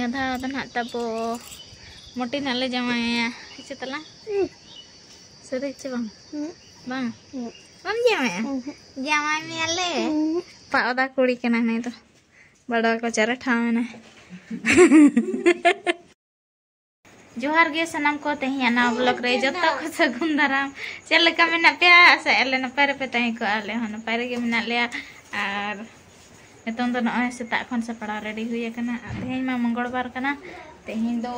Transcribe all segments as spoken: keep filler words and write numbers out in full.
ᱱᱤᱭᱟᱹ ᱫᱷᱟᱣ ᱫᱚ ᱱᱟᱦᱟᱜ ᱛᱟᱵᱚ ᱢᱚᱴᱤ ᱱᱟᱦᱟᱜ ᱞᱮ ᱡᱟᱶᱟᱭᱟ᱾ ᱦᱮᱸ ᱪᱮ ᱛᱟᱞᱟᱝ? ᱥᱟᱹᱨᱤ ᱪᱮ ᱵᱟᱝ? ᱵᱟᱝ? ᱵᱟᱢ ᱡᱟᱶᱟᱭᱟ? ᱡᱟᱶᱟᱭ ᱢᱮᱭᱟᱞᱮ᱾ ᱯᱟᱣᱫᱟ ᱠᱩᱲᱤ ᱠᱟᱱᱟ ᱱᱩᱭ ᱫᱚ᱾ ᱵᱟᱲᱟ ᱠᱚᱪᱟᱨᱮ ᱴᱷᱟᱶ ᱮᱱᱟᱭ᱾ ᱡᱚᱦᱟᱨ ᱜᱮ ᱥᱟᱱᱟᱢ ᱠᱚ, ᱛᱮᱦᱮᱧᱟᱜ ᱱᱟᱣᱟ ᱵᱞᱚᱜ ᱨᱮ ᱡᱚᱛᱚ ᱠᱚ ᱥᱟᱹᱜᱩᱱ ᱫᱟᱨᱟᱢ᱾ ᱪᱮᱫ ᱞᱮᱠᱟ ᱢᱮᱱᱟᱜ ᱯᱮᱭᱟ? ᱟᱥᱟ ᱟᱞᱮ ᱱᱟᱯᱟᱭ ᱨᱮᱯᱮ ᱛᱟᱦᱮᱸ ᱠᱚᱜᱼᱟ, ᱟᱞᱮ ᱦᱚᱸ ᱱᱟᱯᱟᱭ ᱨᱮᱜᱮ ᱢᱮᱱᱟᱜ ᱞᱮᱭᱟ᱾ ᱟᱨ ᱱᱤᱛᱚᱝ ᱫᱚ ᱱᱚᱜᱼᱚᱭ ᱥᱮᱛᱟᱜ ᱠᱷᱚᱱ ᱥᱟᱯᱲᱟᱣ ᱨᱮᱰᱤ ᱦᱩᱭ ᱟᱠᱟᱱᱟ᱾ ᱟᱨ ᱛᱮᱦᱮᱧ ᱢᱟ ᱢᱚᱝᱜᱚᱞ ᱵᱟᱨ ᱠᱟᱱᱟ, ᱛᱮᱦᱮᱧ ᱫᱚ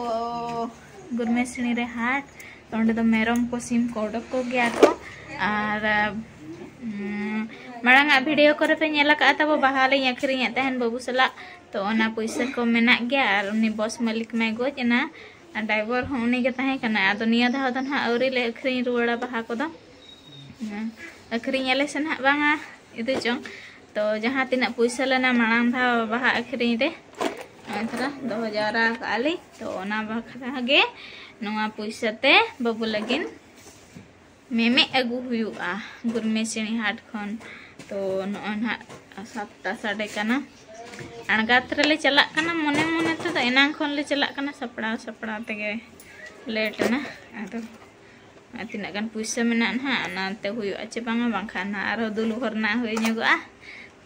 ᱜᱩᱨᱢᱮᱥᱤᱱᱤ ᱨᱮ ᱦᱟᱴ, ᱛᱚ ᱚᱸᱰᱮ ᱫᱚ ᱢᱮᱨᱚᱢ ᱠᱚ ᱥᱤᱢ ᱠᱚ ᱚᱰᱚᱠ ᱠᱚᱜᱮᱭᱟ ᱠᱚ᱾ ᱟᱨ ᱩᱢ, ᱢᱟᱲᱟᱝ ᱟᱜ ᱵᱷᱤᱰᱤᱭᱳ ᱠᱚᱨᱮ ᱯᱮ ᱧᱮᱞ ᱟᱠᱟᱫᱼᱟ ᱛᱟᱵᱚ, ᱵᱟᱦᱟ ᱞᱤᱧ ᱟᱹᱠᱷᱨᱤᱧᱮᱫ ᱛᱟᱦᱮᱱ ᱵᱟᱹᱵᱩ ᱥᱟᱞᱟᱜ, ᱛᱚ ᱚᱱᱟ ᱯᱩᱭᱥᱟᱹ ᱠᱚ ᱢᱮᱱᱟᱜ ᱜᱮᱭᱟ᱾ ᱟᱨ ᱩᱱᱤ ᱵᱚᱥ ᱢᱟᱹᱞᱤᱠ ᱢᱟᱭ ᱜᱚᱡ ᱮᱱᱟ, ᱟᱨ ᱰᱟᱭᱵᱚᱨ ᱦᱚᱸ ᱩᱱᱤ ᱜᱮ ᱛᱟᱦᱮᱸ ᱠᱟᱱᱟ᱾ ᱟᱫᱚ ᱱᱤᱭᱟᱹ ᱫᱷᱟᱣ ᱫᱚ ᱱᱟᱦᱟᱜ ᱟᱹᱣᱨᱤ ᱞᱮ ᱟᱹᱠᱷᱨᱤᱧ ᱨᱩᱣᱟᱹᱲᱟ ᱵᱟᱦᱟ ᱠᱚᱫᱚ᱾ ᱦᱮᱸ, ᱟᱹᱠᱷᱨᱤᱧ ᱟᱞᱮ ᱥᱮ ᱱᱟᱦᱟᱜ ᱵᱟᱝᱟ, ᱤᱫᱤ ᱪᱚᱝ᱾ ᱛᱚ ᱡᱟᱦᱟᱸ ᱛᱤᱱᱟᱹᱜ ᱯᱩᱭᱥᱟᱹ ᱞᱮᱱᱟ ᱢᱟᱲᱟᱝ ᱫᱷᱟᱣ ᱵᱟᱦᱟ ᱟᱹᱠᱷᱨᱤᱧ ᱨᱮ, ᱱᱚᱜᱼᱚᱭ ᱛᱷᱚᱲᱟ ᱫᱚᱦᱚ ᱡᱟᱣᱨᱟ ᱠᱟᱜᱼᱟ ᱞᱤᱧ᱾ ᱛᱚ ᱚᱱᱟ ᱵᱟᱠᱷᱨᱟ ᱜᱮ ᱱᱚᱣᱟ ᱯᱩᱭᱥᱟᱹ ᱛᱮ ᱵᱟᱹᱵᱩ ᱞᱟᱹᱜᱤᱫ ᱢᱮᱢᱮ ᱟᱹᱜᱩ ᱦᱩᱭᱩᱜᱼᱟ ᱜᱩᱨᱢᱮᱥᱤᱱᱤ ᱦᱟᱴ ᱠᱷᱚᱱ᱾ ᱛᱚ ᱱᱚᱜᱼᱚᱭ ᱱᱟᱦᱟᱜ ᱥᱟᱛᱴᱟ ᱥᱟᱰᱮ ᱠᱟᱱᱟ, ᱟᱬᱜᱟᱛ ᱨᱮᱞᱮ ᱪᱟᱞᱟᱜ ᱠᱟᱱᱟ᱾ ᱢᱚᱱᱮ ᱢᱚᱱᱮ ᱛᱮᱫᱚ ᱮᱱᱟᱝ ᱠᱷᱚᱱ ᱞᱮ ᱪᱟᱞᱟᱜ ᱠᱟᱱᱟ, ᱥᱟᱯᱲᱟᱣ ᱥᱟᱯᱲᱟᱣ ᱛᱮᱜᱮ ᱞᱮᱴ ᱮᱱᱟ᱾ ᱟᱫᱚ ᱟᱨ ᱛᱤᱱᱟᱹᱜ ᱜᱟᱱ ᱯᱩᱭᱥᱟᱹ ᱢᱮᱱᱟᱜᱼᱟ ᱱᱟᱦᱟᱜ, ᱚᱱᱟᱛᱮ ᱦᱩᱭᱩᱜᱼᱟ ᱪᱮ ᱵᱟᱝᱟ, ᱵᱟᱝᱠᱷᱟᱱ ᱱᱟᱦᱟᱜ ᱟᱨᱦᱚᱸ ᱫᱩᱞ ᱵᱷᱚᱨᱱᱟ ᱦᱩᱭ ᱧᱚᱜᱚᱜᱼᱟ,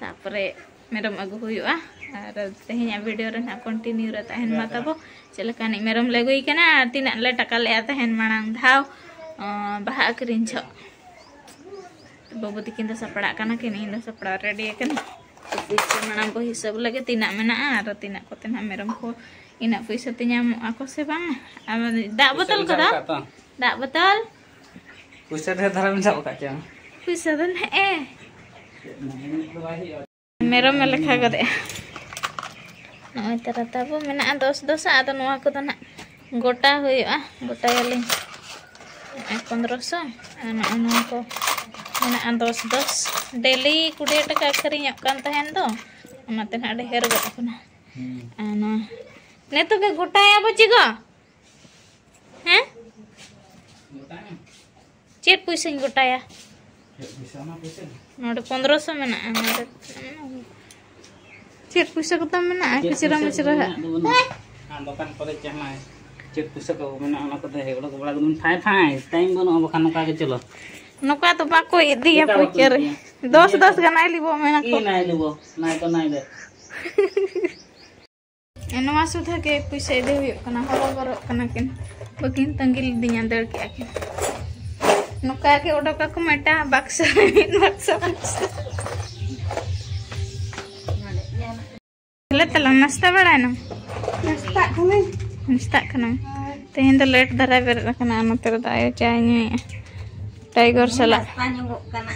ᱛᱟᱯᱚᱨᱮ ᱢᱮᱨᱚᱢ ᱟᱹᱜᱩ ᱦᱩᱭᱩᱜᱼᱟ᱾ ᱟᱨ ᱛᱮᱦᱮᱧᱟᱜ ᱵᱷᱤᱰᱤᱭᱳ ᱨᱮ ᱱᱟᱦᱟᱜ ᱠᱚᱱᱴᱤᱱᱤᱭᱩ ᱨᱮ ᱛᱟᱦᱮᱱ ᱢᱟ ᱛᱟᱵᱚ, ᱪᱮᱫ ᱞᱮᱠᱟᱱᱤᱡ ᱢᱮᱨᱚᱢ ᱞᱮ ᱟᱹᱜᱩᱭ ᱠᱟᱱᱟ ᱟᱨ ᱛᱤᱱᱟᱹᱜ ᱞᱮ ᱴᱟᱠᱟ ᱞᱮᱜᱼᱟ ᱛᱟᱦᱮᱱ ᱢᱟᱲᱟᱝ ᱫᱷᱟᱣ, ᱚᱸ, ᱵᱟᱦᱟ ᱟᱹᱠᱷᱨᱤᱧ ᱡᱚᱦᱚᱜ᱾ ᱵᱟᱹᱵᱩ ᱛᱤᱠᱤᱱ ᱫᱚ ᱥᱟᱯᱲᱟᱜ ᱠᱟᱱᱟ ᱠᱤᱱ, ᱤᱧ ᱫᱚ ᱥᱟᱯᱲᱟᱣ ᱨᱮᱰᱤ ᱟᱠᱟᱱᱟ᱾ ᱯᱩᱭᱥᱟᱹ ᱢᱟᱲᱟᱝ ᱵᱚ ᱦᱤᱥᱟᱹᱵ ᱞᱮᱜᱮ ᱛᱤᱱᱟᱹᱜ ᱢᱮᱱᱟᱜᱼᱟ ᱟᱨ ᱛᱤᱱᱟᱹᱜ ᱠᱚᱛᱮ ᱱᱟᱦᱟᱜ ᱢᱮᱨᱚᱢ ᱠᱚ, ᱤᱱᱟᱹᱜ ᱯᱩᱭᱥᱟᱹ ᱛᱮ ᱧᱟᱢᱚᱜᱼᱟ ᱠᱚ ᱥᱮ ᱵᱟᱝ? ᱟᱨ ᱫᱟᱜ ᱵᱳᱛᱚᱞ ᱠᱚᱫᱚ? ᱫᱟᱜ ᱵᱳᱛᱚᱞ? ᱯᱩᱭᱥᱟᱹ ᱰᱷᱮᱨ ᱫᱷᱟᱨᱟ ᱵᱮᱱ ᱥᱟᱵ ᱟᱠᱟᱫ ᱪᱮ ᱵᱟᱝ? ᱯᱩᱭᱥᱟᱹ ᱫᱚ ᱱᱟᱦᱟᱜ ᱮ᱾ ᱢᱮᱨᱚᱢ ᱮ ᱞᱮᱠᱷᱟ ᱜᱚᱫᱮᱜᱼᱟ᱾ ᱱᱚᱜᱼᱚᱭ ᱛᱟᱨᱟ ᱛᱟᱵᱚ ᱢᱮᱱᱟᱜᱼᱟ ᱫᱚᱥ ᱫᱚᱥ, ᱟᱫᱚ ᱱᱚᱣᱟ ᱠᱚᱫᱚ ᱱᱟᱜ ᱜᱚᱴᱟ ᱦᱩᱭᱩᱜᱼᱟ, ᱜᱚᱴᱟᱭᱟᱞᱤᱧ᱾ ᱱᱚᱜᱼᱚᱭ ᱯᱚᱱᱫᱽᱨᱚᱥᱚ, ᱟᱨ ᱱᱚᱜᱼᱚᱭ ᱱᱚᱣᱟ ᱠᱚ ᱢᱮᱱᱟᱜᱼᱟ ᱫᱚᱥ ᱫᱚᱥ᱾ ᱰᱮᱞᱤ ᱠᱩᱲᱤ ᱴᱟᱠᱟ ᱟᱹᱠᱷᱨᱤᱧᱚᱜ ᱠᱟᱱ ᱛᱟᱦᱮᱱ ᱫᱚ, ᱚᱱᱟᱛᱮ ᱱᱟᱜ ᱰᱷᱮᱨ ᱜᱚᱫ ᱟᱠᱟᱱᱟ᱾ ᱦᱩᱸ᱾ ᱟᱨ ᱱᱚᱣᱟ ᱱᱤᱛᱚᱜ ᱜᱮ ᱜᱚᱴᱟᱭᱟ ᱵᱚ ᱪᱮ ᱜᱚ? ᱦᱮᱸ? ᱪᱮᱫ ᱯᱩᱭᱥᱟᱹᱧ ᱜᱚᱴᱟᱭᱟ? ᱪᱮᱫ ᱯᱩᱭᱥᱟᱹ? ᱚᱱᱟ ᱯᱩᱭᱥᱟᱹ? ᱱᱚᱰᱮ ᱯᱚᱱᱫᱽᱨᱚᱥᱚ ᱢᱮᱱᱟᱜᱼᱟ, ᱱᱚᱰᱮ ᱪᱮᱫ ᱯᱩᱭᱥᱟᱹ ᱠᱚᱛᱟᱢ ᱢᱮᱱᱟᱜᱼᱟ? ᱪᱮᱫ ᱠᱷᱩᱪᱨᱟᱹ ᱯᱩᱭᱥᱟᱹ ᱢᱩᱪᱨᱟᱹ ᱦᱟᱸᱜ᱾ ᱢᱮᱱᱟᱜ ᱫᱚ ᱵᱟᱹᱱᱩᱜᱼᱟ? ᱫᱚᱠᱟᱱ ᱠᱚᱨᱮ ᱡᱟᱦᱟᱸ ᱪᱮᱫ ᱯᱩᱭᱥᱟᱹ ᱠᱚ ᱢᱮᱱᱟᱜᱼᱟ, ᱚᱱᱟ ᱠᱚᱫᱚ ᱚᱰᱚᱠ ᱵᱟᱲᱟ ᱠᱚᱫᱚ ᱯᱷᱟᱭ ᱯᱷᱟᱭ, ᱴᱟᱭᱤᱢ ᱵᱟᱹᱱᱩᱜᱼᱟ, ᱵᱟᱠᱷᱟᱱ ᱱᱚᱝᱠᱟ ᱜᱮ ᱪᱚᱞᱚ᱾ ᱱᱚᱝᱠᱟ ᱫᱚ ᱵᱟᱠᱚ ᱤᱫᱤᱭᱟ ᱪᱮᱫᱟᱜ ᱵᱟᱠᱚ ᱯᱟᱹᱭᱠᱟᱹᱨᱤ᱾ ᱤᱫᱤᱭᱟ? ᱫᱚᱥ ᱫᱚᱥ ᱜᱟᱱ ᱟᱭ ᱞᱤᱵᱚ ᱢᱮᱱᱟ ᱠᱚ᱾ ᱠᱤ ᱱᱟᱭ ᱞᱤᱵᱚ? ᱱᱟᱭ ᱫᱚ ᱱᱟᱭ ᱫᱚ᱾ ᱱᱚᱣᱟ ᱥᱩᱫᱷᱟᱹ ᱜᱮ ᱯᱩᱭᱥᱟᱹ ᱤᱫᱤ ᱦᱩᱭᱩᱜ ᱠᱟᱱᱟ, ᱦᱚᱨᱚᱵᱚᱨᱚᱜ ᱠᱟᱱᱟ ᱠᱤᱱ᱾ ᱵᱟᱹᱠᱤᱱ ᱛᱟᱺᱜᱤ ᱞᱤᱫᱤᱧᱟ, ᱫᱟᱹᱲ ᱠᱮᱜᱼᱟ ᱠᱤᱱ᱾ ᱱᱚᱝᱠᱟ ᱜᱮ ᱚᱰᱚᱠ ᱟᱠᱚ ᱢᱤᱫᱴᱟᱝ ᱵᱟᱠᱥᱚ ᱨᱮ ᱢᱤᱫ ᱵᱟᱠᱥᱚ ᱯᱩᱭᱥᱟᱹ᱾ ᱛᱟᱦᱞᱮ ᱛᱟᱞᱟᱝ ᱱᱟᱥᱛᱟ ᱵᱟᱲᱟᱭᱮᱱᱟᱢ? ᱱᱟᱥᱛᱟᱜ ᱠᱟᱹᱱᱟᱹᱧ᱾ ᱱᱟᱥᱛᱟᱜ ᱠᱟᱱᱟᱢ? ᱦᱳᱭ᱾ ᱛᱮᱦᱮᱧ ᱫᱚ ᱞᱮᱴ ᱫᱷᱟᱨᱟ ᱵᱮᱨᱮᱫ ᱟᱠᱟᱱᱟ, ᱟᱨ ᱱᱚᱛᱮ ᱨᱮᱫᱚ ᱟᱭᱳ ᱪᱟᱭ ᱧᱩᱭᱮᱫᱼᱟ᱾ ᱴᱟᱭᱜᱚᱨ ᱥᱟᱞᱟᱜ᱾ ᱱᱟᱥᱛᱟ ᱧᱚᱜᱚᱜ ᱠᱟᱱᱟ᱾